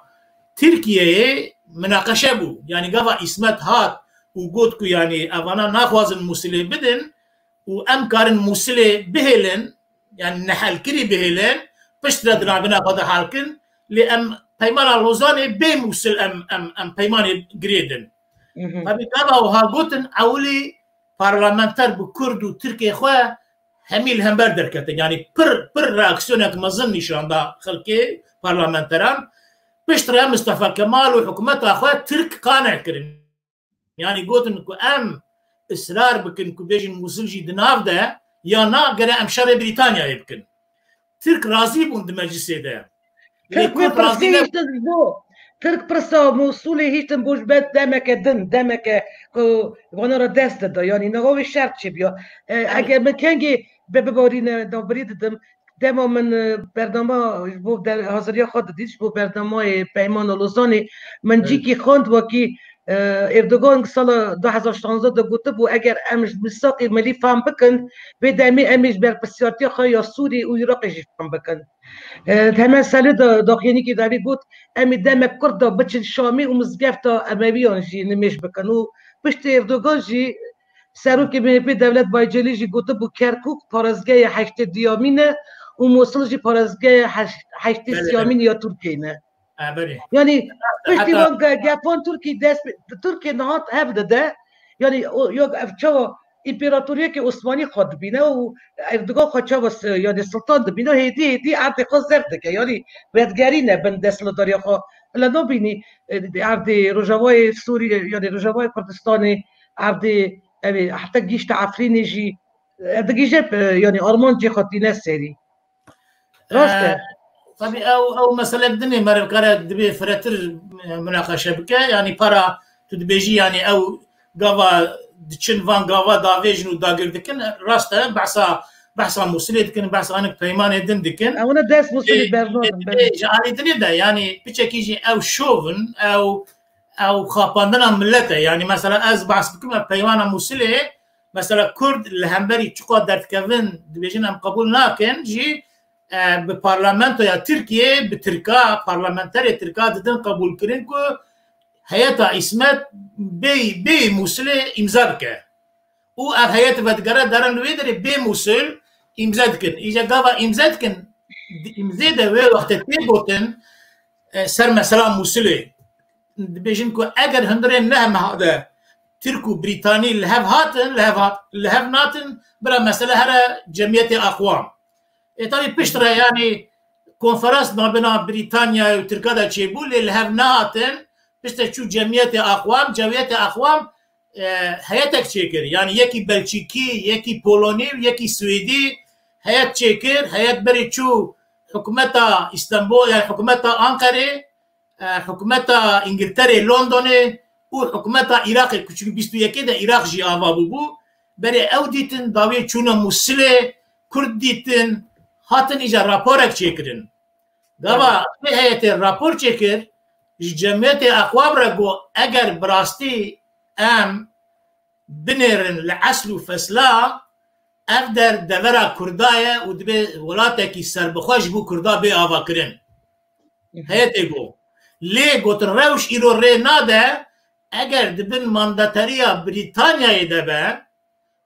Tirkiyeyê minaqeşe bû. Yanî gava Îsmet hat û got ku, yanî, evana naxwazin Mûsilê bidin û em karin Mûsilê bihêlin, yanî nehelkirî bihêlin, piştre di navbêna xwe de hal kin, lê em peymana Lozanê bê Mûsil em, em, em peymanê girêdin. Mhm. Tabî gava wiha gotin, ewilî parlamenter bi Kurd û Tirkê xwe hemî li hember derketin. Yanî pir, pir reaksiyonek mezin nîşan da xelkê parlamenteran. Piştre Mistefa Kemal û hikûmeta xwe Tirk qane kirin. Yanî gotin ku em israr bikin ku bêjin Mûsil jî di nav de, ya na gere em şerê Brîtanyayê bikin. Tirk razî bûn di meclisê de. Lê Tirk wê Kurd razî pirsî ne- hiştin bo. Tirk pirsa Mûsulê hiştin bo ji ber demeke din, demeke ku vana re dest dida. Yanî niha wê şert çêbiya. E, Belê. Eger min kengê be bibarîne navbirî didim, dema min, e, bernama ji bo der-, haziriya xwe didît, ji bo bernamayê Peymana Lozanê, min Evet. cîkî xwend wekî, e, Erdogan sala du hezar şanzdeh de gotibû, eger em ji mîsaqê milî fehm bikin, vê demê em ê ji berpirsiyartiya xwe ya Sûriyê û Iraqê jî fehm bikin. E, di hemen serê de daxuyanîkê de vî got, em ê demek kurt de biçin Şamê û mizgefta Emewiyan jî nimêj bikin. Û piştî Erdogan jî serokê M H P Devlet Bahçelî jî gotibû, Kerkûk parêzgeya heştê duyamîn e û Mûsil jî parêzgeya heş-, heştê Belê, siyamîn ya Tirkiyeyê ne. Ha, belê. Yanî piştî Heta van ge-, gefan Tirkî dest, Tirkiye niha hev dide. Yanî o, yok ev çawa împaratoriyekê Osmanî xwe dibîne û Erdogan xwe çawa s-, yanî sultan dibîne, hêdî hêdî erdê xwe zeft dike. Yanî vedigerîne bin desthilatdariya xwe. Bila nabînî, e, erdê Rojavayê Sûriyê, yanî Rojavayê Kurdistanê, erdê, ev ê, heta gihîşte Efrînê jî, e, digihîje, e, yanî armancê xwe tîne serî. Rast e. E, tabî ew, ew meselek din e, meriv kare dibê firehtir, e, minaqeşe bike. Yanî para tu dibêjî, yanî ew gava diçin van gava davêjin û dagir dikin, rast e, behsa, behsa Mûsilê dikin, behsa hinek peymanê din dikin. Ew ne dest Mûsilê Ê, bernadin, ê, belê. Ji alî dinê de, yanî piçekî jî ew şov in, ew, ew xapandina milet e. Yanî mesela ez behs bikim, ev peymana Mûsilê, mesela Kurd li hemberî çiqa derdikevin, dibêjin em qebûl nakin, jî, e, bi parlamentoya Tirkiyê, bi Tirka, parlamenterê Tirka didin qebûlkirin ku heyeta Îsmet bê, bê Mûsilê îmza bike. Û ev heyet vedigere derin li wê derê bê Mûsil îmze dikin. Îje gava îmze dikin, di îmzê de wê wextê tê gotin, e, ser mesela Mûsilê. Dibêjin ku eger hundirên ne heme de Tirk û Brîtanî li hev hatin, li hev hat-, li hev natin, bira mesele here cemiyetê aqwam. Ê, tabî piştre, yanî, konferans nabêna Brîtanya û Tirka de çêbû, lê li hev nehatin, Piştre çû cemiyetê Aqwam, cemiyetê Aqwam, e, heyetek çêkir. Yani yekî Belçîkî, yekî Polonî û yekî Swêdî heyet çêkir. Heyet berê çû hikûmeta Îstanbul, yani hikûmeta Anqerê, e, hikûmeta Îngilterê, Londonê û hikûmeta Iraqê, ku çikî bîst û yekê de Iraq jî ava bûbû. Berê ew dîtin, dawiyê çûne Mûsilê, Kurd dîtin, hatin îca raporek çêkirin. Gava vê heyetê rapor çêkir, ji cemiyetê Aqwam re got, eger bi rastî em binêrin li esl û fesla, ev der devera Kurda ye û divê welatekî serbixwe ji bo Kurda bê avakirin. Heyetê got. Lê gotin rewş îro rê nade, eger di bin mandateriya Brîtanyayê de be,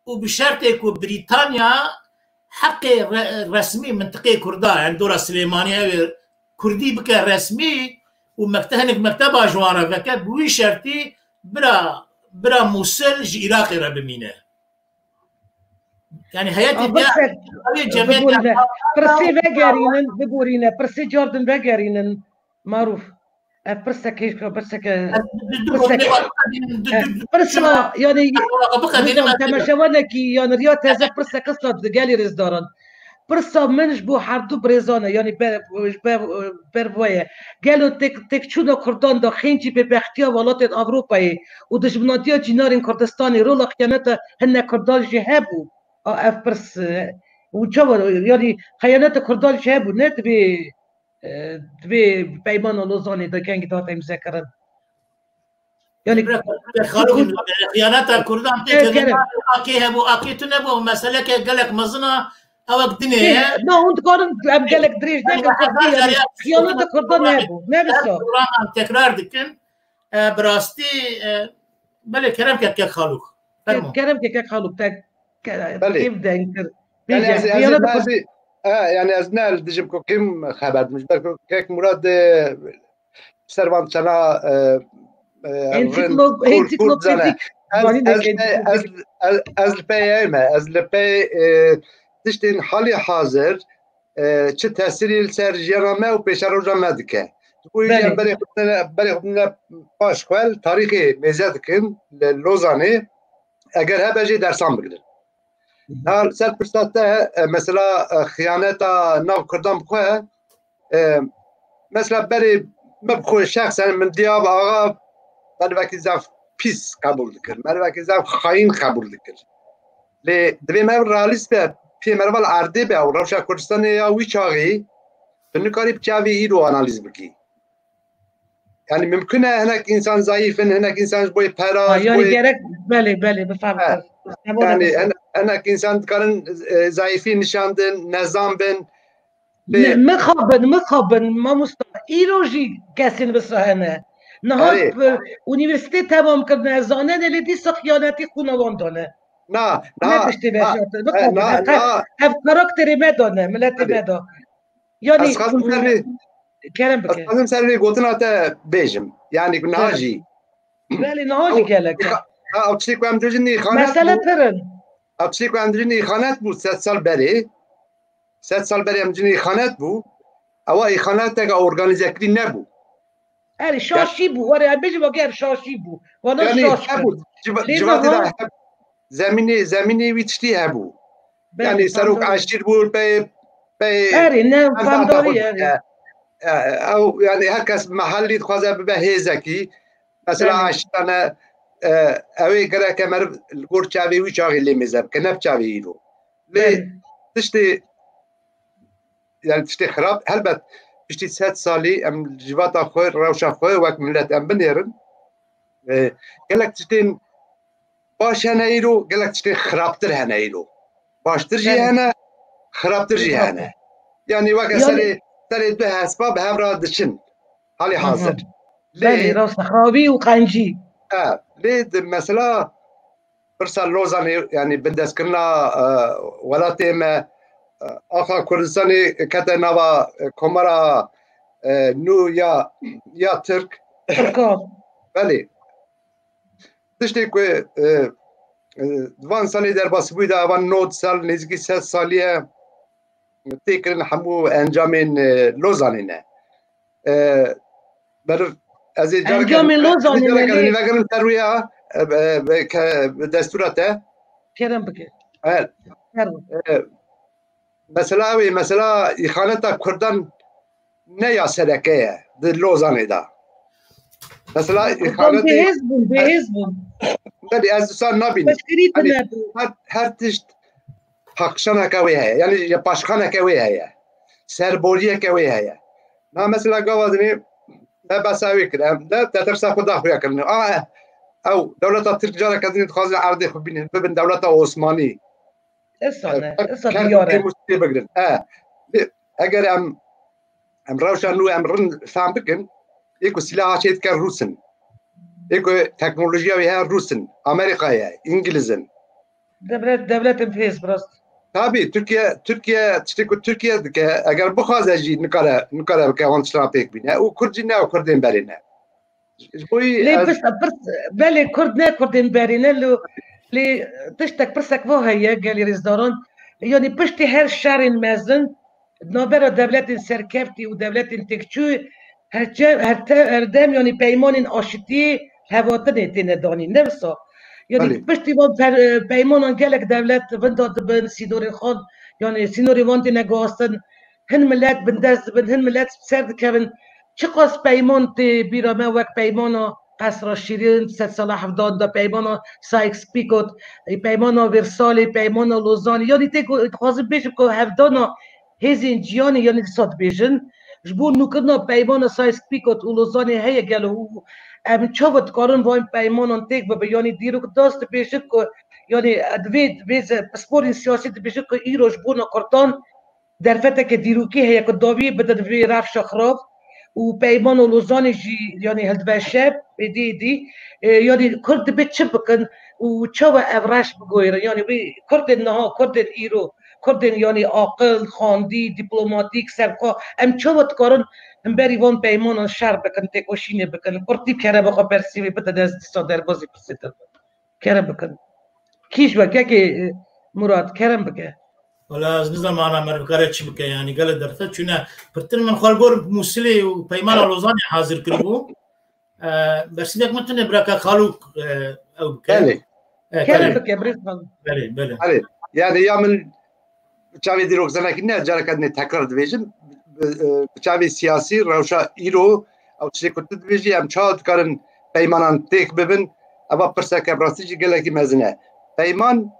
û bi şertê ku Brîtanya heqê re-, resmî mintiqê Kurda, yani dora Silêmaniyê ew ê Kurdî bike resmî û mekte-, hinek mekteba ji wan re veke, bi wî şertî bira, bira Mûsil ji Iraqê re bimîne. Yani heyetê Aa, diya birsek, cemiyetê biborîne. Pirsê vegerînin, biborîne. Pirsê cardin vegerînin. Maruf. Ev pirsek hêşka, pirseke, pirseke. Pirsa, yani, nizam, temaşevanekî, yani, riya teze pirseke sat gelî rêzdaran. Pirsa min ji bo herdu birêzan e, yani, ber, ber, ber ve ye. Gelo tek, têkçûna Kurdan da xêncî bêbextiya welatên Ewropayê û dijminatiya cînarên Kurdistanê rola xiyaneta hine Kurdan jî hebû? A, ev pirs, e, û çawa, yani, xiyaneta Kurdan jî hebû, ne divê e, divê peymana Lozanê de kengî dihate îmzekirin. Yani, Xalûk, xiyaneta Kurdan tê, e, kerem. Akê hebû, akê tune bû, meseleke gelek mezin a, ewek dinê ye. Na, hûn dikarin, em gelek dirêj nekin, yani, hezar carî xiyaneta Kurdan hebû, ne wisa. Programan tekrar dikin, e, bi rastî, e, belê kerem ke kek Xalûk. Fermo. Kerem ke kek Xalûk, te, ke, kêf deng kir. Yani, ez, ez, ez, e, yani, ez ne li dijim ku kim xeber dikim. Ji ber ku kek Murad, e, ser van çena, e, e, ensiklop-, ensiklopedik zanînek, ez, ez, ez, ez, ez li pey me, ez li pey, e, tiştên halî hazir, e, çi tesîrî li ser jiyana me û pêşeroja me dike. Û berê xwe bine, berê xwe bine paş xwe li tarîxê mêze dikin, li Lozanê, eger hebe jî dersan bigirin. Niha li ser pirsa te, e, mesela, e, xiyaneta nav Kurdan bi xwe, e, mesela berê me bi xwe şexsen min diya bi axa merivekî zaf pîs qebûl dikir, merivekî zaf xayîn qebûl dikir. Lê divê me realîst be, pê meriva li erdê be û rewşa Kurdistanê ya wî çaxî, tu nikarî bi çavê îro analîz bikî. Yani mimkun e hinek însan zayîf in, hinek însan ji bo pera, ha, ji yani bo gerek, belê, belê, bifhem. He. Yani hin-, hinek însan dikarin, e, zayîfî nişan din, nezan bin. Lê mi-, mixabin, mixabin, mamosta, îro jî kesên wisa hene. Niha, erê, bi unîversîtê temam kirine, zanene, lê dîsa xiyanetî xwîna wan dane. Na, ne na, tiştê na, veşartin, e, mixabin. Na, ev, na. Ev karakterê me dane, miletê, erê, me da. Yani, ez xwazim ser vê, kerem bike. Ez xwazim ser vê gotina te bêjim. Yani, niha jî. Belê, niha jî gelek e. Ha, ew tiştê ku em dijîn îxanet bû. Mesele pir in. Ew tiştê ku em dijîn îxanet bû, sed sal berê. Sed sal berê em dijîn îxanet bû. Ewa îxaneteke organîzekirî nebû. Erê, şaşî bû. Were, em bêjin, weke ev şaşî bû. Wana şaş bû. Lê niha hebû. Civa-, civatê de heb-, zemînê, zemînê wî tiştî hebû. Belê, yani serok eşîr bû, pey, pey. Erê, ne, em famdarî, erê. E, e, ew, yani her kes mehellî dixwaze bibe hêzekî. Mesela, belê, eşîrane, e, ew ê gereke meriv li gor çavê wî çaxê lê mêze bike, ne bi çavê îro. Lê, belê, tiştê yani tiştê xirab, helbet piştî sed salî em civata xwe, rewşa xwe wek milet em binêrin. E, gelek tiştên baş hene îro, gelek tiştên xirabtir hene îro. Baştir jî hene, xirabtir jî hene. Yani weke serê, serê du hespa bi hev re diçin. Halê hazir. Belê, rast e, xirabî û qencî. E, lê di mesela Pirsa Lozanê, yani bindestkirina, e, welatê me, e, axa Kurdistanê kete nava, e, komara, e, nû ya, ya Tirk. Tirkan. Belê. Tiştê ku, e, e, di van salê derbasbûyî de, evan nod sal, nêzîkî sed salî ye, tê kirin hemû encamên, e, Lozanê ne. E, meriv Ez ê careke, Encamê ez ê Lozanê careke ne lê. Dinî vegerim ser wê ya, e, e, ke, destûra te. Kerem bike. Evet. Kerem. E, mesela ew ê, mesela îxaneta Kurdan ne ya sereke ye di Lozanê de. Mesela Kurdan îxanetê bêhêz bûn, bêhêz bûn. Belê, ez wisa nabînim. Piştgirî Hani tune bû. her, her tişt paqişaneke wê heye. Yani ya paşxaneke wê heye. Serboriyeke wê heye. Na mesela gava dinê me behsa wê kir. Em de te tirsa xwe da xuya kirine. A, ew dewleta Tirk careke dinê dixwazin erdê xwe bînin, bibin dewleta Osmanî. Esa ne, esa diyar e. Têmûstê bigirin. E, eger em, em rewşa nû em rind fem bikin, ê ku sîlaha çê dike Rûs in. Ê ku teknolojiya wê heye Rûs in. Amerîka ye, Îngiliz in. Devlet, devletên bêhêz bi rast. Tabî, Tirkiye, Tirkiye, tiştê ku Tirkiye dike, eger bixwaze jî nikare, nikare bike wan tiştana pêk bîne. Û Kurd jî ne ew Kurdên berê ne. Ji bo wî Lê ez pişt, pirs, belê Kurd ne Kurdên berê ne, lo, lê tiştek pirsek va heye gelê rêzdaran. Yanî piştî her şerên mezin, navbera dewletên serkeftî û dewletên têkçû, her çe-, her te-, her dem, yanî peymanên aşitiyê hevatinê têne danîn. Ne wisa? Yanî Belê. Piştî van per-, peymanan gelek dewlet vinda dibin, sînorên xan, yanî sînorê wan têne guhastin. Hin milet bindest dibin, hin milet ser dikevin. Çiqas peyman tê bîra me wek peymana Qesra Şîrin, sedsala hevdan de peymana Sykes-Picot, e, peymana Versalê, peymana Lozanê. Yanî tê ku dixwazim bêjim ku hevdana hêzên cîhanê, yanî dîsa dibêjin, ji bo nûkirina peymana Sykes-Picot û Lozanê heye gelo û em çawa dikarin van peymanan têk bibin? Yanî dîrok das dibêjin ku yanî divê, divê pisporên siyasî dibêjin ku îro ji bona Kurdan derfeteke dîrokî heye ku dawiyê bidin vê rewşa xirab û peymana Lozanê jî, yanî hildiveşe, êdî, êdî, e, yanî Kurd dibe çi bikin û çawa ev rewş biguherin? Yanî wê Kurdên niha, Kurdên îro, Kurdên, yanî aqil, xwendî, dîplomatîk, serxwe, em çawa dikarin himberî van peymanan şer bikin, têkoşînê bikin? Kurtî kerema xwe bersîvê bidin, ez dîsa derbazî pirsê te dikim. Kerem bikin. Kî ji we kekê, e, Murat, kerem bike. Wala ez nizanim ana meriv kare çi bike, yanî gele derfet çûne. Pirtir min xwe li gor Mûsilê û Peymana Lozanê hazir kiribû. E, bersîvek min tune biraka Xalûk, e, ew bike. Belê. E, Kerem kerem. Bike, birêz Xalûk. Belê, belê. Belê. Yani ya min bi çavê dîrokzenekî ne, careke dinê tekrar dibêjim, bi, e, bi çavê siyasî, rewşa îro, ew tiştê ku tu dibêjî, em çawa dikarin peymanan têk bibin, eva pirseke bi rastî jî gelekî mezin e. Peyman,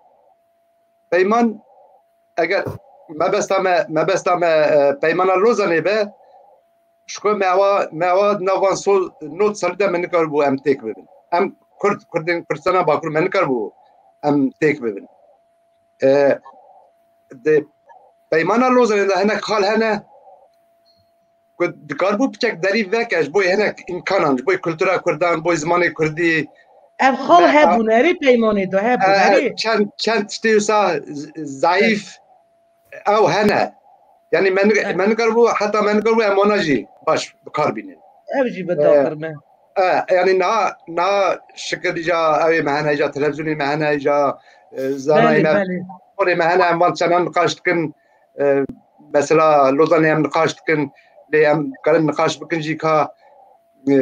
peyman, eger mebesta me, mebesta me, e, peymana Lozanê be, ji ku me ewa, me ewa di nav van sol, nod salî de me nikaribû em têk bibin. Em Kurd, Kurdên Kurdistana Bakur me nikaribû em têk bibin. E, di peymana Lozanê de hinek xal hene ku dikaribû piçek derî veke ji bo hinek îmkanan, ji bo kultura Kurdan, bo zimanê Kurdî. Ev xal Me-, hebûn, herî peymanê de hebûn, e, herî. Çend, çend tiştê wisa z-, zayîf ew hene. Yani me ni-, Evet. me nikaribû, heta me nikaribû em wana jî baş bi kar bînin. Ev jî bi E, dapir me. E, yani na, na şikir îca ew ê me hene, îca televîzyonê me hene, îca, e, zanayê Belê, me, belê. porê me hene, em van çenan niqaş dikin, e, mesela Lozanê em niqaş dikin, lê em karin niqaş bikin jî ka, e,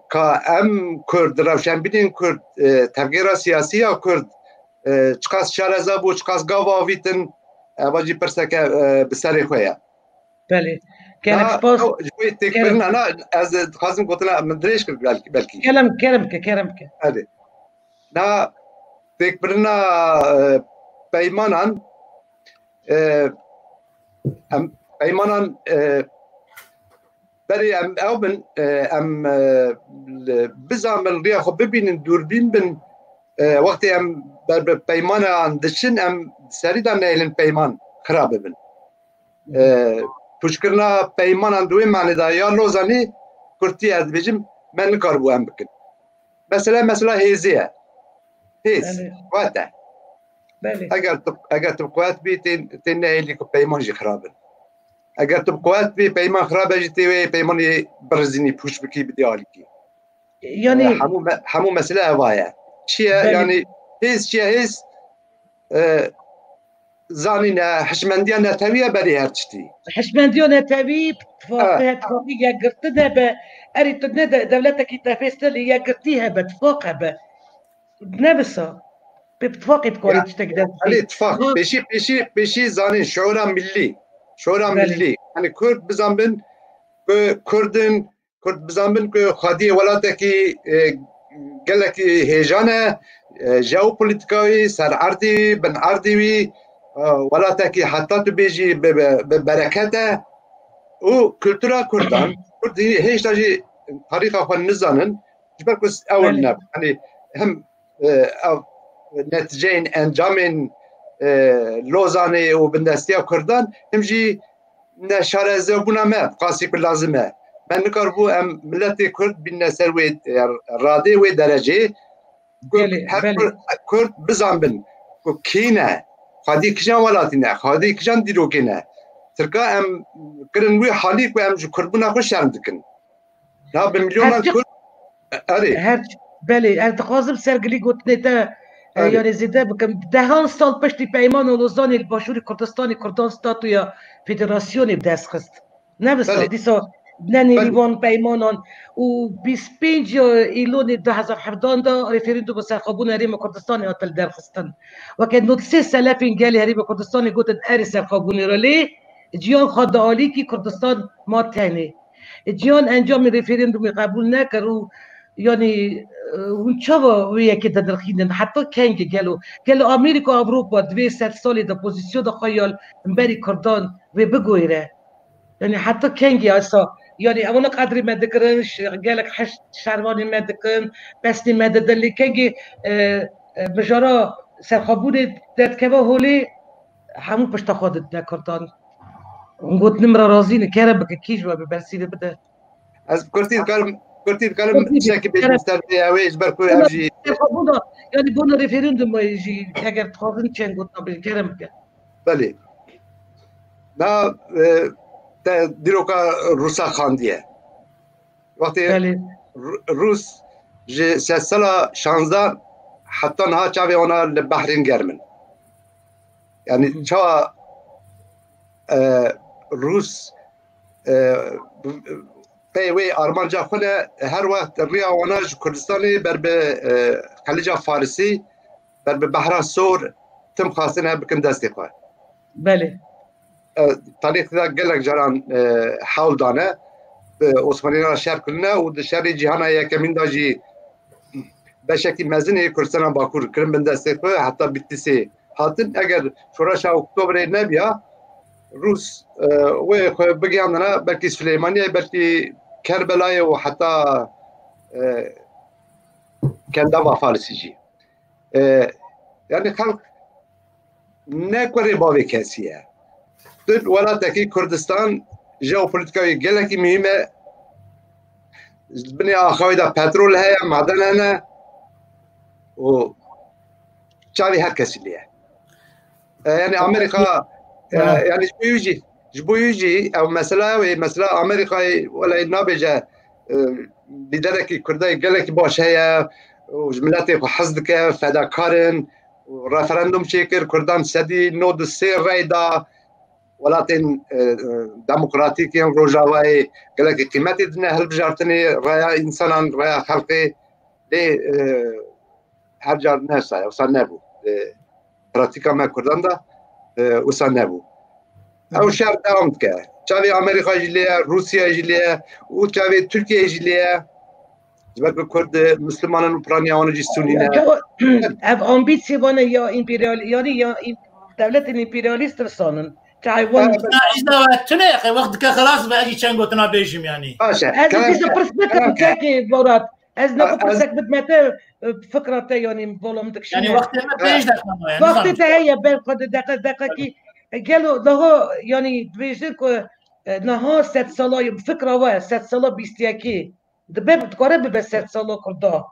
ka em Kurd, rewşenbîrên Kurd, e, tevgera siyasî ya Kurd, e, çiqas şareza bû, çiqas gav avîtin, eva jî pirseke, e, bi serê xwe ye. Belê. Gelek Na, spas. ew, ji bo yê têkbirina, Gelek na, ez dixwazim gotina min dirêj kir belkî, belkî. Kerem, kerem ke, kerem ke. Hadi. Na, têkbirina, e, peymanan, e, em, peymanan, e, berê em ew bin, e, em, e, li, bizanin, riya xwe bibînin, dûrbîn bin, e, wextê em ber bi peymanan diçin, em serî de nehêlin peyman xirab bibin. E, pûçkirina peymanan di wê manê de ya Lozanê, kurtî ez dibêjim, me nikaribû em bikin. Mesela, mesela hêzê ye. Hêz, Belê. Quwet e. Belê. Eger tu, eger tu bi quwet bî, tê, tê nehêlî ku peyman jî xirab in. Eger tu bi quwet bî, peyman xirab e jî, tê wê peymanê birizînî, pûç bikî, bidî alîkî. Yani E, hemû me-, hemû mesele eva ye. Çi ye? Belê. Yani hêz çi ye? Hêz, e, zanîne, hişmendiya netewî ye berî her tiştî. Hişmendiya netewî, tifaqê, tifaqî yekgirtin hebe, erê tu ne de, dewletekî tefêstir lê yekgirtî hebe, tifaq hebe. Ne wisa. Pê bi tifaqê dikarî tiştek dest bixî. Erê tifaq. Pêşî, pêşî, pêşî zanîn, şiûra millî. Şiûra millî. Yanî Kurd bizanbin ku Kurd in, Kurd bizanbin ku xwediyê welatekî, e, gelekî hêja ne, e, jeopolîtîkayî, ser erdî wî, bin erdî wî, e, welatekî heta tu bêjî bi, bi, bi bereket e. Û kultura Kurdan, Kurd hê-, hêşta jî tarîxa xwe nizanin, ji ber ku s-, ew ne, yanî him, e, ev netîceyên encamên, e, Lozanê û bindestiya Kurdan, him jî neşarezebûna me, qasî ku lazim e. Me nikaribû em miletê Kurd bînine ser wê, e, radê wê derecê. Ku her Kurd, Kurd bizanbin ku kî ne, xwedî kijan welatî ne, xwedî kijan dîrokê ne. Tirka em kirin wî halî ku em ji Kurdbûna xwe şerm dikin. Na bi milyonan Kurd, erê. Her, belê, ez dixwazim sergilî gotinê te, e, Erê. yanê zêde bikim. Dehan sal piştî Peymana Lozanê li Başûrê Kurdistanê Kurdan statuya federasyonê bi dest xist. Ne wisa, dîsa ne nêrîvan peymanan û bîst pênc ya Îlonê du hezar hevdan de referandûma serxwebûna Herêma Kurdistanê hate lidarxistin. Weke nod sê selefên gelê Herêma Kurdistanê gotin erê serxwebûnê re lê ciyan xwe dialîkî Kurdistan ma tenê. Ciyan encamê referandûmê qebûl nekir û yanî, e, hûn çawa wê yekê dinirxînin? Heta kengê gelo? Gelo Amerîka, Ewropa di vê sedsalê de pozîsyona xwe ya li hemberî Kurdan wê bigoyre? Yanî heta kengî esa? Yanî ewana qedrê me dikirin, ş-, gelek hişt şervanê me dikin, pesnê me didin, lê kengî, e, e, mijara serxwebûnê derdikeve holê, hemû pişta xwe didine Kurdan. Hûn gotinê min re razî ne, kerem bike, kî ji we bi bersîvê bide? Ez kurtî dikarim, kurtî dikarim tiştekî bêjim ser vê, ew ê ji ber ku ev jî serxwebûna, yanî bona referandûmê jî eger dixwazin çend gotina bêjin, kerem bike. Belê. Na, e, te dîroka Rûsa xandiye. Wextê Belê. Rû-, Rûs ji sedsala şanzde heta niha çavê wana li behrên germ in. Yanî çawa, e, Rûs, e, pey wê armanca xwe ne, her wext riya wana ji Kurdistanê ber bi, e, Xelîca Farisî, ber bi Behra Sor, tim xwestine bikin destê xwe. Belê. E, tarîxê de gelek caran, e, hewl dane, bi Osmanîyan re şer kirine û di şerê cîhana yekemîn de jî beşekî mezin ê Kurdistana Bakur kirin bin destê xwe, heta Bitlîsê hatin. Eger şoreşa Oktobrê nebiya, Rûs, e, wê xwe bigihiyandine belkî Silêmaniyê, belkî Kerbelayê û heta, e, Kendava Farisî jî. E, yanî xelk ne kurê bavê kesî ye. Tu welatekî Kurdistan jeopolîtîkayê gelekî muhîm e. Binê axayê de petrol heye, maden hene û çavê her kesî lê ye. E, yanî Amerîka, e, yanî ji bo wî jî, ji bo wî jî ew mesela ew ê, mesela Amerîkayê welay nabêje, e, lîderekî Kurdayê gelekî baş heye û ji miletê xwe hez dike, fedakar in û referandum çêkir, Kurdan sedî nod û sê rey da, welatên, e, e, demokratîk yên Rojavayê gelekî qîmetê dine hilbijartinê, raya însanan, raya xelkê. Lê, e, her car ne wisa ye, wisa nebû. E, pratîka me Kurdan de, e, wisa nebû. Ew şer dewam dike. Çavê Amerîka jî lê ye, Rûsya jî lê ye û çavê Tirkiye jî lê ye. Ji ber ku Kurd, e, Misliman in û piraniya wan jî Sûnî ne. Ev ambîsiyê wan e ya împeryal-, yanî ya îm-, dewletên împeryalîst tirsanin. Çavê wan. Ha, îza we tune, wext dike xelas be, ez jî çend gotina bêjim yanî. Baş e. Ez dîsa pirs bikim, kekê Borat. Ez ne ku pirsek bidme te, e, fikra te, yanî, bolam dikişîne. Yanî wextê me pênc deqa maye, wextê te heye, ber xwe di deqe, deqekî, e, gelo daha, yanî, dibêjin ku, e, niha sedsala, fikra we, sedsala bîst yekê, dibe, dikare bibe sedsala Kurda.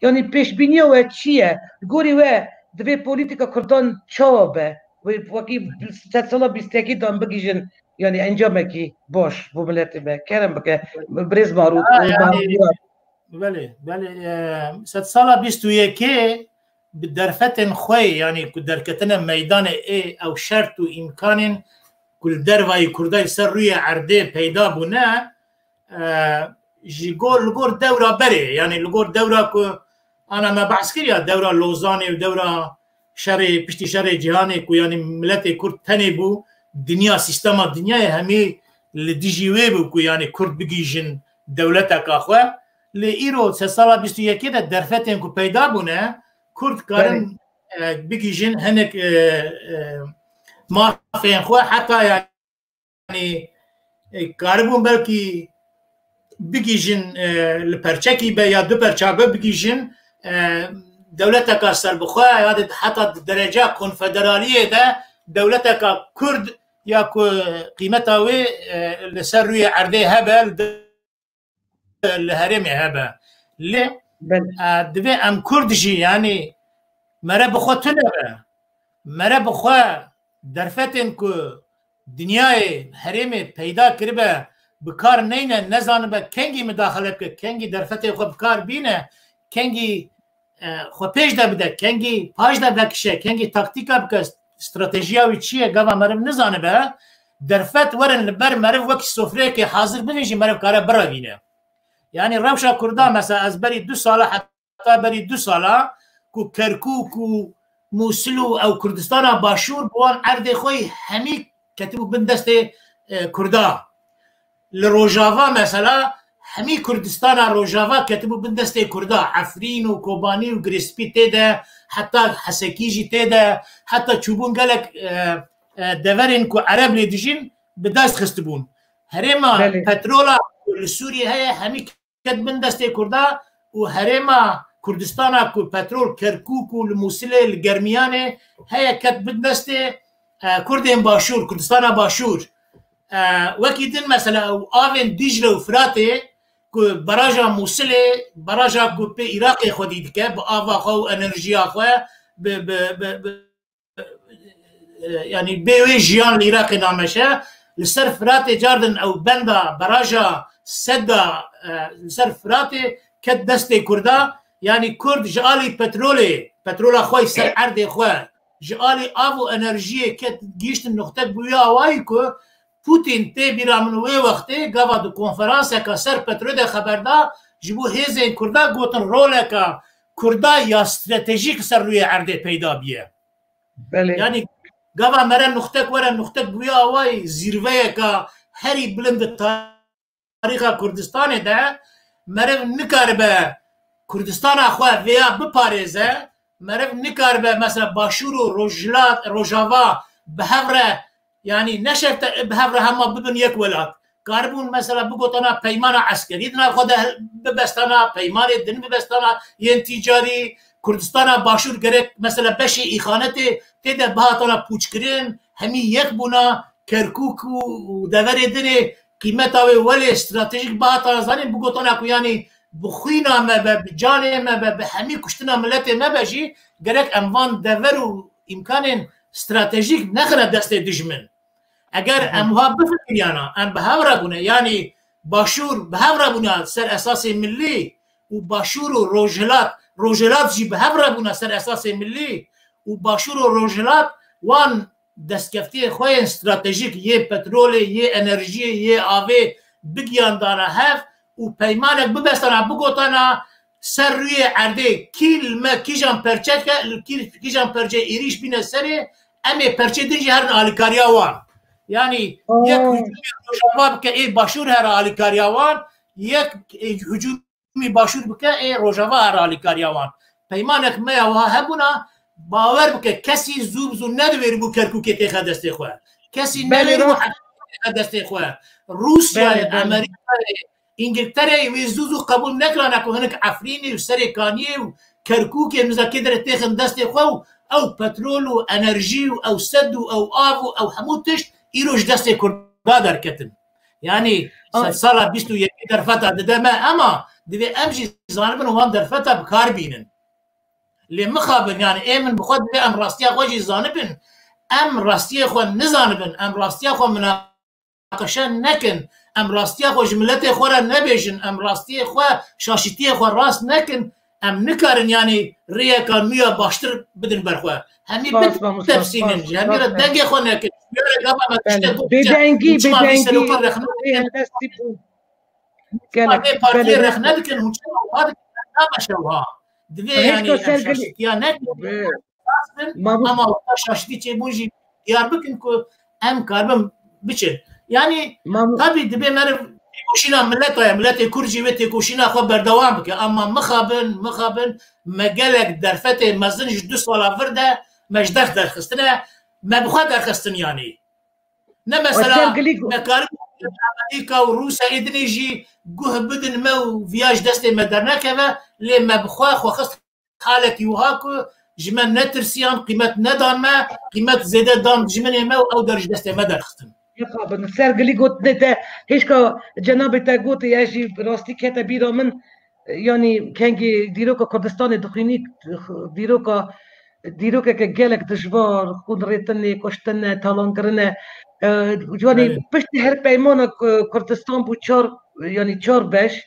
Yanî, pêşbîniya we çi ye? Li gorî we divê polîtîka Kurdan çawa be? Wê wekî sedsala bîst yekê dan bigihîjin, yanî, encamekî baş bo miletê me. Kerem bike, birêz Marût. Ha, yanî, Belê, belê. E, sedsala bîst û yekê bi derfetên xwe, yanî ku derketine meydanê ê ew şert û îmkanên ku li dervayî Kurda li ser rûyê erdê peyda bûne, e, ji gor, li gor dewra berê, yanî li gor dewra ku ana me behs kiriya, dewra Lozanê û dewra şerê, piştî şerê cîhanê ku yanî miletê Kurd tenê bû, dinya, sîstema dinyayê hemî li dijî wê bû ku yanî Kurd bigihîjin dewleteka xwe. Lê îro sed sala bîst û yekê de derfetên ku peyda bûne, Kurd karin, Belê. e, bigihîjin hinek, e, e, mafên xwe, heta yanî, e, karibûn belkî bigihîjin, e, li perçekî be ya du perça be bigihîjin, e, dewleteka serbixwe ya de heta di dereca konfederaliyê de dewleteka Kurd ya ku qîmeta wê, e, li ser rûyê erdê hebe, li de-, li herêmê hebe. Lê, Belê. e, divê em Kurd jî, yanî mere bi xwe tune be. Mere bi xwe derfetên ku dinyayê, herêmê peyda kiribe, bi kar neyne, nezanibe kengî midaxile bike, kengî derfetê xwe bi kar bîne, kengî, e, xwe pêş de bide, kengî paş de vekişe, kengî taktîka bike, stratejiya wî çi ye, gava meriv nizanibe, derfet werin li ber meriv wekî sofreyekê hazir bibin jî meriv kare birevîne. Yanî rewşa Kurda, mesela ez berî du sala heta berî du sala ku Kerkûk û Mûsil û ew Kurdistana Başûr bi wan erdê xwe yî hemî ketibû bin destê, e, Kurda. Li Rojava mesela hemî Kurdistana Rojava ketibû bin destê Kurda. Efrîn û Kobanî û Girêspî tê de, heta Hesekî jî tê de, heta çûbûn gelek, e, e, deverên ku Ereb lê dijîn bi dest xistibûn. Herêma Belê. petrola ku li Sûriyê heye hemî ket bin destê Kurda û herêma Kurdistana ku petrol Kerkûk û li Mûsilê, li Germiyanê heye ket bin destê, e, Kurdên Başûr, Kurdistana Başûr. E, wekî din mesela ew avên Dîcle û Firatê ku baraja Mûsilê, baraja ku pê Iraqê xwedî dike, bi ava xwe û enerjiya xwe, bi, bi, bi, bi, e, yanî bê wê jiyan li Iraqê nameşe, li ser Firatê cardin ew benda, baraja Sedda, e, li ser Firatê ket destê Kurda, yanî Kurd ji alî petrolê, petrola xwe yî ser erdê xwe, ji alî av û enerjiyê ket gihiştin noxtek bi wî awayî ku Putin tê bîra min wê wextê gava di konferanseka ser petrolê de xeber da, ji bo hêzên Kurda gotin roleka Kurda ya stratejîk ser rûyê erdê peyda biye. Belê. Yanî gava mere nuxtek were nuxtek bi wê awayî zîrveyeka herî bilind di tarîxa Kurdistanê de, meriv nikaribe Kurdistana xwe vêya biparêze, meriv nikaribe mesela Başûr û Rojhilat, Rojava bi hev re, yanî ne şert e bi hev re hema bibin yek welat. Karibûn mesela bigotana peymana eskerî di nav xwe de bibestana, peymanê din bibestana yên tîcarî, Kurdistana Başûr gerek mesela beşê îxanetê tê de bihatana pûçkirin, hemî yek bûna, Kerkûk û, û deverê dinê qîmeta wê welê stratejîk bihatana zanîn, bigotana ku yanî bi xwîna me be, bi canê me be, bi hemî kuştina miletê me be jî gerek em van dever û îmkanên stratejîk nexine destê dijmin. Eger Hı hı. em wiha bifikiriyana, em bi hev re bûne, yanî Başûr bi hev re bûna ser esasê millî û Başûr û Rojhilat, Rojhilat jî bi hev re bûna ser esasê millî û Başûr û Rojhilat wan destkeftiyê xwe yên stratejîk yê petrolê, yê enerjiyê, yê avê bigiyandana hev û peymanek bibestana, bigotana ser rûyê erdê kî li me kîjan perçeke, li kî-, kîjan perçe êrîş bîne serê, em ê perçê din jî herin alîkariya wan. Yanî yek Oo. hücumê Rojava bike, ê Başûr here alîkariya wan, yek, ê, hücumî Başûr bike, ê Rojava here alîkariya wan. Peymanek me ya wiha hebûna, bawer bike, kesî zû bi zû nediwêribû Kerkûkê têxe destê xwe. Kesî Belê, nediwêribû rast. Efrînê têxe destê xwe. Rûsyayê, Belê, belê. Amerîkayê, Îngiltereyê wê zû zû qebûl nekirana ku hinek Efrînê û Serê Kaniyê û Kerkûkê mizakê derê têxin destê xwe û ew petrol û enerjî û ew sed û ew av û ew hemû tişt îro ji destê Kurda derketin. Yanî Ay. sed sala bîst û yekê derfeta dide me, ema divê em jî zanibin wan derfeta bi kar bînin. Lê mixabin, yanî ê min bi xwe divê em rastiya xwe jî zanibin. Em rastiyê xwe nizanibin, em rastiya xwe mina qeşe nekin, em rastiya xwe ji miletê xwe re nebêjin, em rastiyê xwe, şaşîtiyê xwe rast nekin, Em nikarin, yanî, rêyeka nû ya baştir bidin ber xwe. Hemî bitefsînin, ji hemî re dengê xwe nekin. Ji wê re gava me tiştek got, bêdengî, bêdengî, çima vî serokê rexne dikin? Çima vê partiyê rexne dikin? Hûn çima wiha dikin? Nameşe wiha. Divê, yanî, em şaştiya nekin. Rast bin, ama wexta şaştî çêbûn jî diyar bikin ku em karibin biçin. Yanî, tabî, dibê meriv têkoşîna mileta ye, miletê Kurd jî wê têkoşîna xwe berdewam bike. Ama mixabin, mixabin, me gelek derfetê mezin ji du sala vir de me ji derf derxistine, me bi xwe derxistin, yanî. Ne mesela me karibû Amerîka û Rûsya ê dinê jî guh bidin me û viya ji destê me dernekeve, lê me bi xwe xwe xist halekî wiha ku ji me netirsiyan, qîmet nedan me, qîmet zêde dan dijminê me û ew der ji destê me derxistin. Mixabin, ser gilî gotinê te, hêşka cenabê te gotê, ez jî bi rastî kete bîra min, yanî kengî dîroka Kurdistanê dixwînî, dîroka, dîrokeke gelek dijwar, xûnrêtinê, kuştine, talankirine, e, yanî piştî her peymana Ku-, Kurdistan bû çar, yanî çar beş,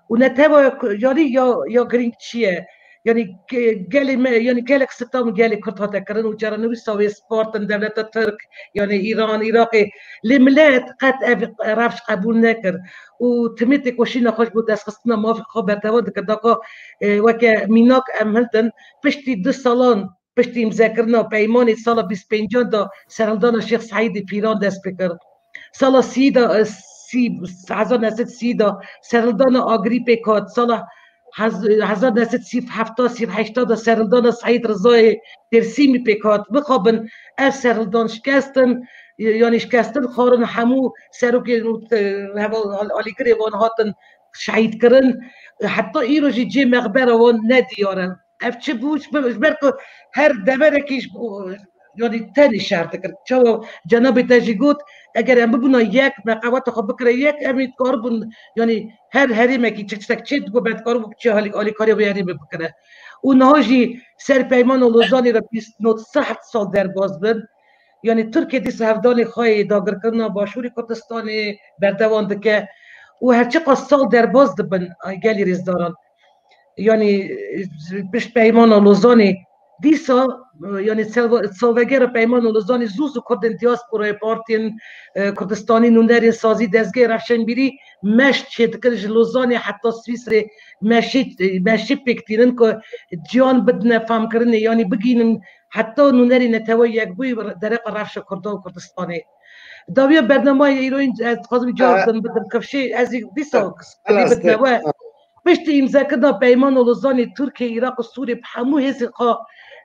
û netewa ku-, yanî ya, ya girîng çi ye? Yanî ge-, gelê me, yanî gelek sitam gelê Kurd hate kirin û cara nivîsa wê spartin dewleta Tirk, yanî Îran, Iraqê. Lê milet qet ev rewş qebûl nekir û timî têkoşîna xwe ji bo destxistina mafê xwe berdewam dikir. Daka, e, weke mînak em hildin, piştî du salan piştî îmzekirina peymanê sala bîst pêncan de serhildana Şêx Seîdê Pîran dest pê kir. Sala sî de, e, sî, hezar neh sed sî de serhildana Agirî pêk hat. Sala hez-, hezar neh sed sî hefta, sî heyşta de serhildana Seîd Rizayê Dêrsîmî pêk hat. Mixabin ev serhildan şikestin, yanî şikestin xwarin, hemû serokên û, e, heval-, al-, alîgirê wan hatin şehîd kirin. Heta îro jî cê mexbera wan nediyar e. Ev çi bû? Ji ber, ji ber ku her deverekî ji bo, yanî tenê şer dikir. Çawa cenabê te jî got, eger em bibûna yek, me qeweta xwe bikire yek, em ê dikaribûn, yanî her herêmekî çi tiştek çê digot, me dikaribû biçe alî-, alîkariya wê herêmê bikire. Û niha jî ser peymana Lozanê re bîst nod sed sal derbas bin. Yanî Tirkiye dîsa hevdanê xwe yê dagirkirina Başûrê Kurdistanê berdewam dike û her çiqas sal derbas dibin, ay gelî rêzdaran. Yanî, e, pişt peymana Lozanê dîsa, e, yanî salve-, salvegera peymana Lozanê zû zû Kurdên diasporayê, partiyên, e, Kurdistanî, nûnerên sazî, dezgehê rewşenbîrî meş çêdikin ji Lozanê heta Swîsrê meşî, meşî pêk tînin ku ciyan bidine famkirinê, yanî bigihînin heta nûnerê Netewa Yekbûyî dereqa rewşa Kurda û Kurdistanê. Dawiya bernameyê îro, ez dixwazim cevab din bidim kifşê, ez ê dîsa qismê bidime we. Piştî îmzekirina Peymana Lozanê Tirkiye, Iraq û Sûriyê bi hemû hêzên xwe,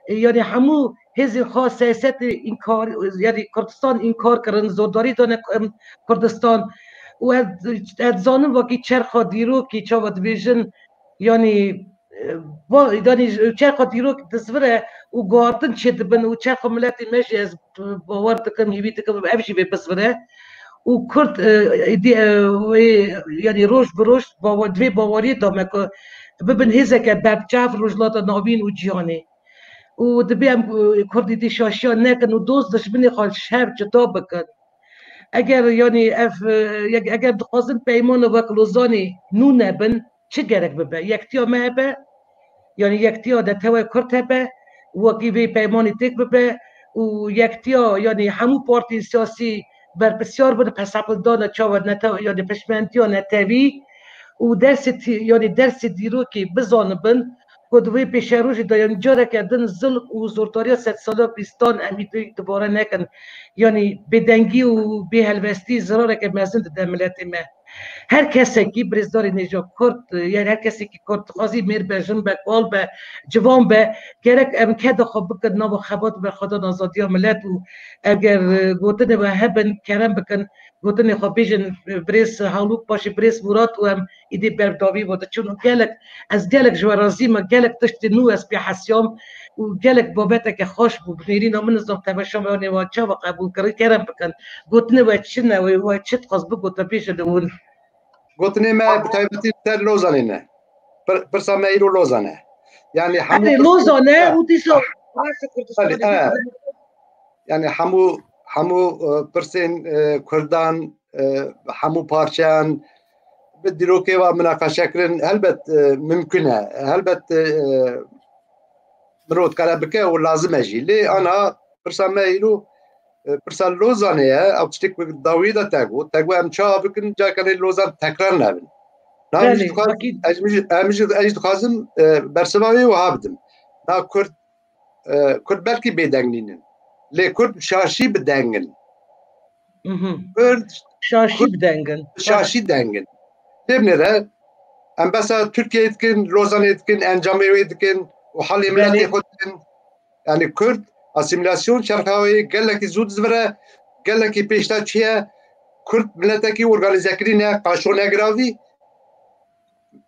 yanî hemû hêzên xwe siyasetê înkar, yanî Kurdistan înkar kirin, zordarî dane, em, Kurdistan. Û ez, ez dizanim wekî çerxa dîrokî çawa dibêjin, yanî, e, va-, yanî çerxa dîrok dizvire û guhartin çêdibin û çerxa miletê me jî ez bawer dikim, hîvî dikim ev jî vê bizvire. Û Kurd, e, êdî, e, wê, yanî roj bi roj bawer, divê baweriyê da me ku bibin hêzeke berçav Rojhilata Navîn û cîhanê. Û divê em, e, Kurd êdî şaşiya nekin û dost dijminê xwe ji hev cuda bikin. Eger, yanî ev, e, eger dixwazin peymana wek Lozanê nû nebin, çi gerek bibe? Yektiya me hebe, yanî yektiya Netewa Kurd hebe, wekî vê peymanê têk bibe û yektiya, yanî hemû partiyên siyasî berpirsiyar bin, hesabdana çawa nete-, yanî piştmendiya netewî û dersê tî-, yanî dersê dîrokê bizanibin ku di vê pêşerojê de, yanî careke din zilm û zordariya sedsala bîstan em ê dubare nekin. Yanî bêdengî û bêhelwestî zirareke mezin dide miletê me. Her kesekî, birêzdarê nêja Kurd, yanî her kesekî Kurd, dixwazî mêr be, jin be, kal be, ciwan be, gerek em keda xwe bikin nava xebat û berxwedan azadiya milet û eger, e, gotinê we hebin, kerem bikin, gotinê xwe bêjin, e, birêz Halûk, paşê birêz Murat û em êdî ber dawî ve diçin û gelek, ez gelek ji we razî me, gelek tiştê nû ez pê hesiyam û gelek babeteke xweş bû. Bi nêrîna min nizam temeşavanê wan çawa qebûl kirin, kerem bikin. Gotinê we çi ne, we, we çi dixwest bigota, bêje li hûn. Gotinê me bi taybetî li ser Lozanê ne. Pir-, pirsa me îro Lozan e. Yanî hemû Erê, pirs-, Lozan e û dîsa rewşa Kurdistanê. Belê, e. Yanî hemû, hemû, e, pirsên, e, Kurdan, e, hemû parçeyan bi dîrokê ve minaqeşe kirin, helbet, e, mimkun e. Helbet, e, mirov dikare bike û lazim e jî. Lê ana pirsa me îro, e, pirsa Lozanê ye, ew tiştê ku dawiyê de te got, te got em çawa bikin, careke lê Lozan tekrar nebin. Na, em jî Belê, dixwaz-, akîd. ez jî, em jî, ez jî dixwazim, e, bersiva wê wiha bidim. Na Kurd, e, Kurd belkî bêdeng nînin. Lê Kurd şaşî bi deng in. Mhm. Kurd, Şaşî Kurd bi deng in. şaşî deng in. Lê binêre, em behsa Tirkiyeyê dikin, Lozanê dikin, encamê wê dikin û halê Belê. miletê xwe dikin. Yani Kurd asîmîlasyon çerxa wê gelekî zû dizivire, gelekî pêşta çûye. Kurd miletekî organîzekirî ne, qaşo ne giravî.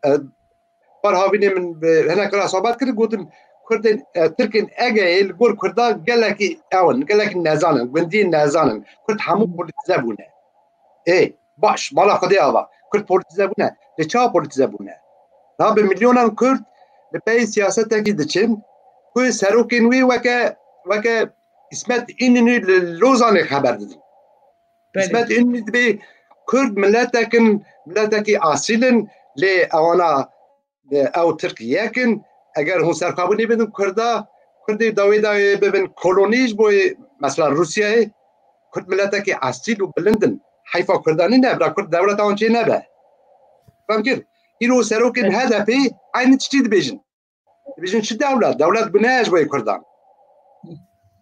E, Par havînê min bi hinek re sohbet kir, gotin, Kurdên, e, Tirkên Egeyê li gor Kurda gelekî ew in, gelekî nezan in, gundiyên nezan in. Kurd hemû Hmm. polîtize bûne. Ê, baş, mala Xwedê ava. Kurd polîtize bûne. Lê çawa polîtize bûne? Na bi milyonan Kurd li pey siyasetekî diçin, ku serokên wî weke, weke Îsmet Înînî li Lozanê xeber didin. Belê. Îsmet Înînî dibê Kurd miletek in, miletekî asîl in, lê ewana, e, ew Tirk yek in. Eger hûn serxwebûnê bidin Kurda, Kurdê dawê dawê bibin kolonî ji bo, mesela, Rûsyayê, Kurd miletekî esîl û bilind in. Heyfa Kurda nîne, bira Kurd dewleta wan çê nebe. Fem kir? Îro serokên Evet. H D P eynî tiştî dibêjin. Dibêjin çi dewlet? Dewlet bûne ji bo Kurdan.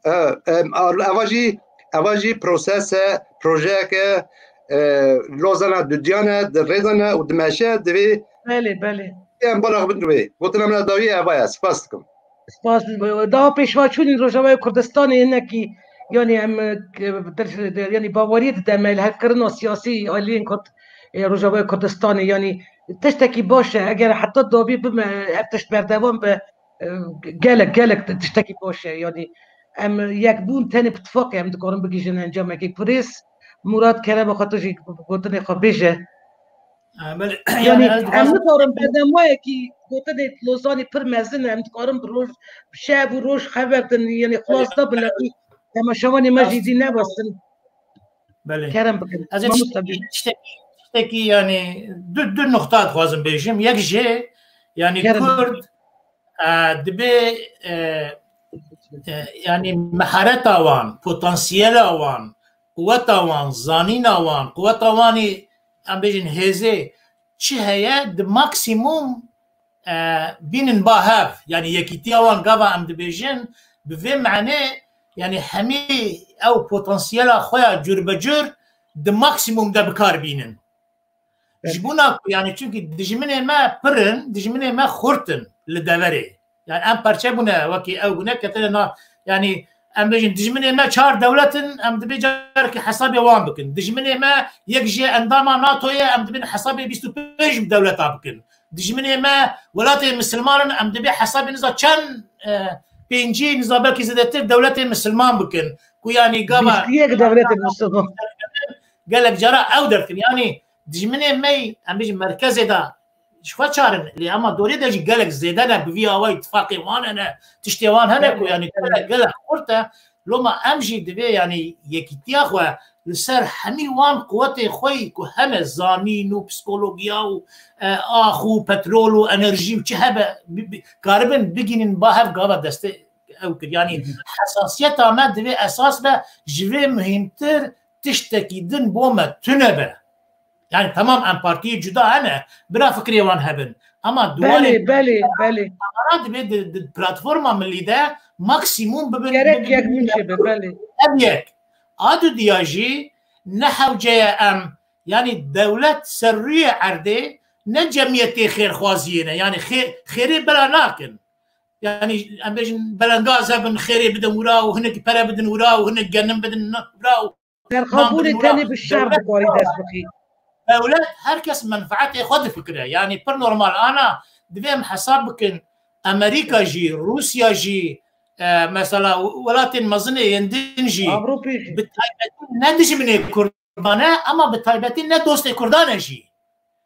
E, e, eva jî, eva jî proses e, projeyeke, e, Lozana dudiyan e, di rê de ne û dimeşe, divê Belê, belê. em balax bin wê. Gotina min a dawî eva ye. Spas dikim. Spas. Daha pêşvaçûnên Rojavayê Kurdistanê hinekî, yanî em, e, yanî baweriyê dide me li hevkirina siyasî aliyên Kurd, e, Rojavayê Kurdistanê, yanî tiştekî baş e. Eger heta dawî bime, ev tişt berdewam be, e, gelek, gelek tiştekî baş e. Yanî em yekbûn tenê bi tifaqê em dikarin bigihîjin encamekê. Kurêz, Murat, kerema xwe tu jî gotinê xwe bêje. E, belê, Yanî yani ez em dixwazim nikarin berdemwayekî gotinê Lozanî pir mezin e, em dikarin bi roj, bi şev û roj xeber din, yanî xulasa bin, lê temaşevanê me jî dî nebastin. Belê. Kerem bikin. Ez ê Mamosta tiştekî, bî. tiştekî, tiştekî, yanî du, du nuqta dixwazim bêjim. Yek jê, yanî Kerem. Kurd, e, dibê, e, e, yanî mehareta wan, potansiyela wan, quweta wan, zanîna wan, quweta wanî, em bêjin hêzê çi heye, di maksimum e, bînin ba hev, yanî yekîtiya wan gava em dibêjin, bi vê manê, yanî hemî ew potansiyela xwe ya cur be cur di maksimum de bi kar bînin. Evet. Ji bona ku, yanî çunkî dijminê me pir in, dijminê me xurt in li deverê. Yanî em perçe bûne, wekî ew bûne ketine na, yanî em bêjin, dijminê me çar dewlet in, em dibê carekê hesabê wan bikin. Dijminê me yek jê endama nato ye, em dibin hesabê bîst û pênc dewleta bikin. Dijminê me welatê misilman in, em dibê hesabê niza çend, e, pêncî, niza belkî zêdetir dewletê misilman bikin. Ku yanî gava Bîst û yek dewletê misilman. Gelek cara ew derdikin. Yanî dijminê me, em bêjin merkezê de ji xwe çar in, lê ema dorê de jî gelek zêde ne, bi vî awayî tifaqê wan hene, tiştê wan hene ku, Belê, yanî, belê. gelek, gelek xurt e. Loma em jî divê, yanî, yekîtiya xwe li ser hemî wan quwetê xwe yî ku hene, zanîn û psikologiya û, e, ax û petrol û enerjî û çi hebe, bi, bi, karibin bigînin ba hev gava destê ew kir. Yanî, Hı hı. hesasiyeta me divê esas be, ji vê muhîmtir tiştekî din bo me tune be. Yani tamam, em partiyê cuda hene, bira fikrê wan hebin. Ama duwarê Belê, belê, belê. Ana dibê di, di platforma milî de maksimum bibin, Gerek bibin, yek bibin, min çêbe, belê. Ev yek. A dudiya jî ne hewce ye em, yani dewlet ser rûyê erdê ne cemiyetê xêrxwaziyê ne. Yani xê-, xêrê bela nakin. Yani em bêjin belengaz hebin, xêrê bidin wira û hinek pere bidin wira û hinek genim bidin wira û Serxabûnê tenê bi şer dikarî dest bixî. Dewlet her kes menfaetê xwe difikire. Yanî pir normal. Ana divê em hesab bikin. Amerîka jî, Rûsya jî, e, mesela welatên mezin ê yên din jî, Ewropê jî. Bi taybetî ne dijminê Kurdan e, ama bi taybetî ne dostê Kurdan e jî.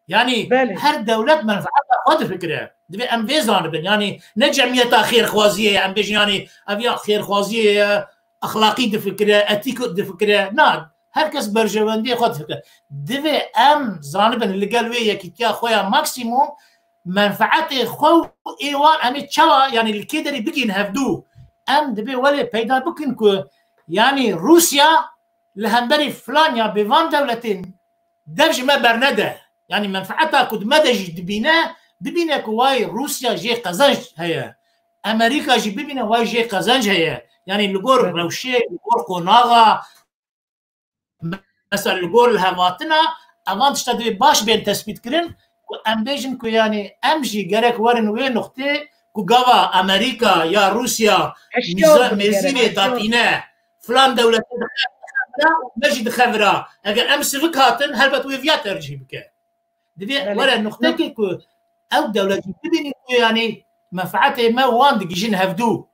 Yanî Belê. her dewlet menfaeta xwe difikire. Divê em vê zanibin. Yanî ne cemiyeta xêrxwaziyê ye, em bêjin, yanî ev ya xêrxwaziyê ye, exlaqî difikire, etîk difikire. Na, Her kes berjewendiyê xwe dike. Divê em zanibin li gel wê yekîtiya xwe ya maksimum menfeetê xwe û ê wan em ê çawa, yanî li kê derê bigihîn hevdû. Em divê welê peyda bikin ku yanî Rûsya li hemberî filan ya bêvan dewletên dev ji me bernede. Yanî menfeeta ku di me de jî dibîne, bibîne ku way Rûsya jê qezenc heye. Amerîka jî bibîne way jê qezenc heye. Yanî li gor rewşê, li gor qonaxa, mesela li gor lihevhatina, evan tişta divê baş bên tespît kirin ku em bêjin ku yanî em jî gerek werin wê nuqtê ku gava Amerîka ya Rûsya mîza-, mêzînê datîne, filan dewletê dixe vira û me jî dixe vira. Eger em sivik hatin, helbet wê viya tercîh bike. Divê were nuqtekê ku ew dewlet jî bibînin ku yanî menfeetê me wan digihîjin hevdû.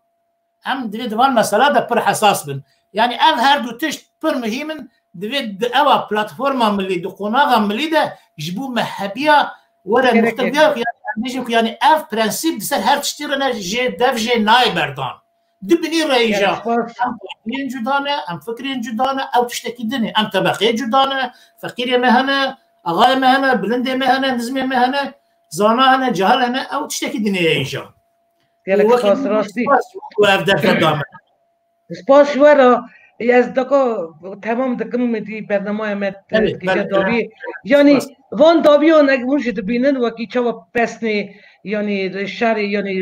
Em divê di van mesela de pir hesas bin. Yanî ev her du tişt pir muhîm in. Divê di ewa platforma milî, di qonaxa milî de ji bo me hebiya were nuqte biya ku yanî em bêjin ku yanî ev prensîp di ser her tiştî re ne jê dev jê nayê berdan. Di binî re jî em partiyên cuda ne, em fikrên cuda ne, ew tiştekî din e. Em tebeqeyê cuda ne, feqîrê me hene, axayê me hene, bilindê me hene, nizmê me hene, zana hene, cahil hene, ew tiştekî din e jî. Gelek spas, rastî. Spas ku ev derfet da me. Spas ji we re. Ez deka temam dikim, êdî bernamaya me dikeve dawî. Yanî van dawiyan ek hûn jî dibînin wekî çawa pesnê, yanî şerê, yanî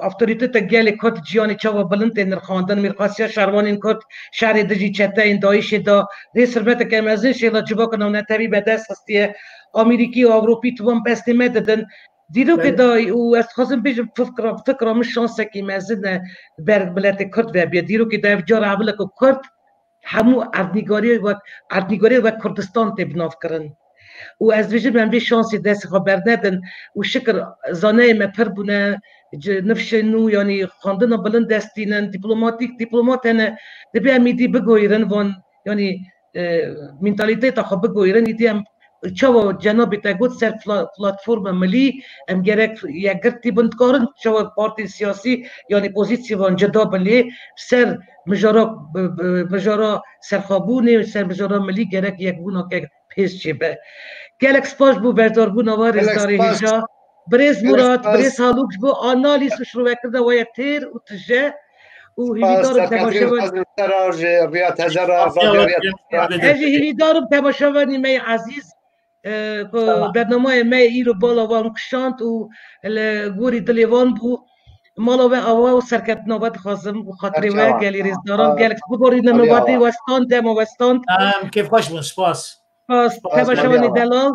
avtorîteta gelê Kurd ciyanê çawa bilind tê nirxandin, mîrxasiya şervanên Kurd şerê dijî çeteyên DAIŞê da rê sirmeteke mezin şêla civaka navnetewî be dest xistiye. Amerîkî û Ewropî tu van pesnê me didin. Dîrokê da û ez dixwazim bêjim fikra, fikra min şansekî mezin e ber miletê Kurd ve bûye. Dîrokê da ev cara ewil e ku Kurd hemû erdnîgariyê wek, erdnîgariyê wek Kurdistan tê binavkirin. Û ez dibêjim em vê şansê destê xwe bernedin û şikir zaneyê me pir bûne, nifşên nû, yanî xwendina bilind destînin, dîplomatîk, dîplomat hene, divê em êdî bigoyîrin van, yanî, e, mentalîteta xwe bigoyîrin, êdî em çawa cenabê te got ser pla-, platforma milî, em gerek yekgirtî bin, dikarin çawa partiyên siyasî, yanî pozîsyevan cida bin lê ser mijara, bi, bi, mijara serxwebûnê, ser mijara milî gerek yekbûneke pêz çêbe. Gelek spas bo beşdarbûna we, rêzdarê hêja. Birêz Murat, birêz Halûk ji bo analîz û şirovekirina we ya têr û tije û hîvîdar im temaşevan. Ez jî hîvîdar im temaşevanî me yê ezîz, e, ku bernameyê me îro bala wan kişand û li gorî dilê wan bû. Mala we awa û serketina we dixwazim û xatirê we gelî rêzdaran gelek biborîne min vadê we stand, dema we stand. Em kêfxweş bûn, spas. Spas, temaşevanê delal.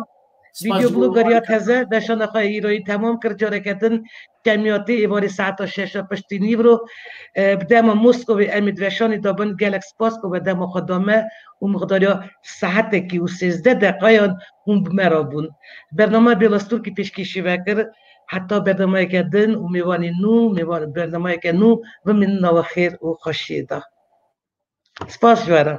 Vîdeo blogeriya teze, deşana xwe îroyî temam kir. Careke din kemiyatê êvarê saeta şeşa piştî nîvro, e, bi dema Moskovê em ê di veşanê de bin. Gelek spas ku we dema xwe da me û miqdariya saetekî û sêzdeh deqayan hûn bi me re bûn. Bername Bêlastûrkî pêşkêşî vekir. Heta bernameyeke din û mêvanê nû, mêvan-, bernameyeke nû bimînin nava xêr û xweşiyê de. Spas ji we re.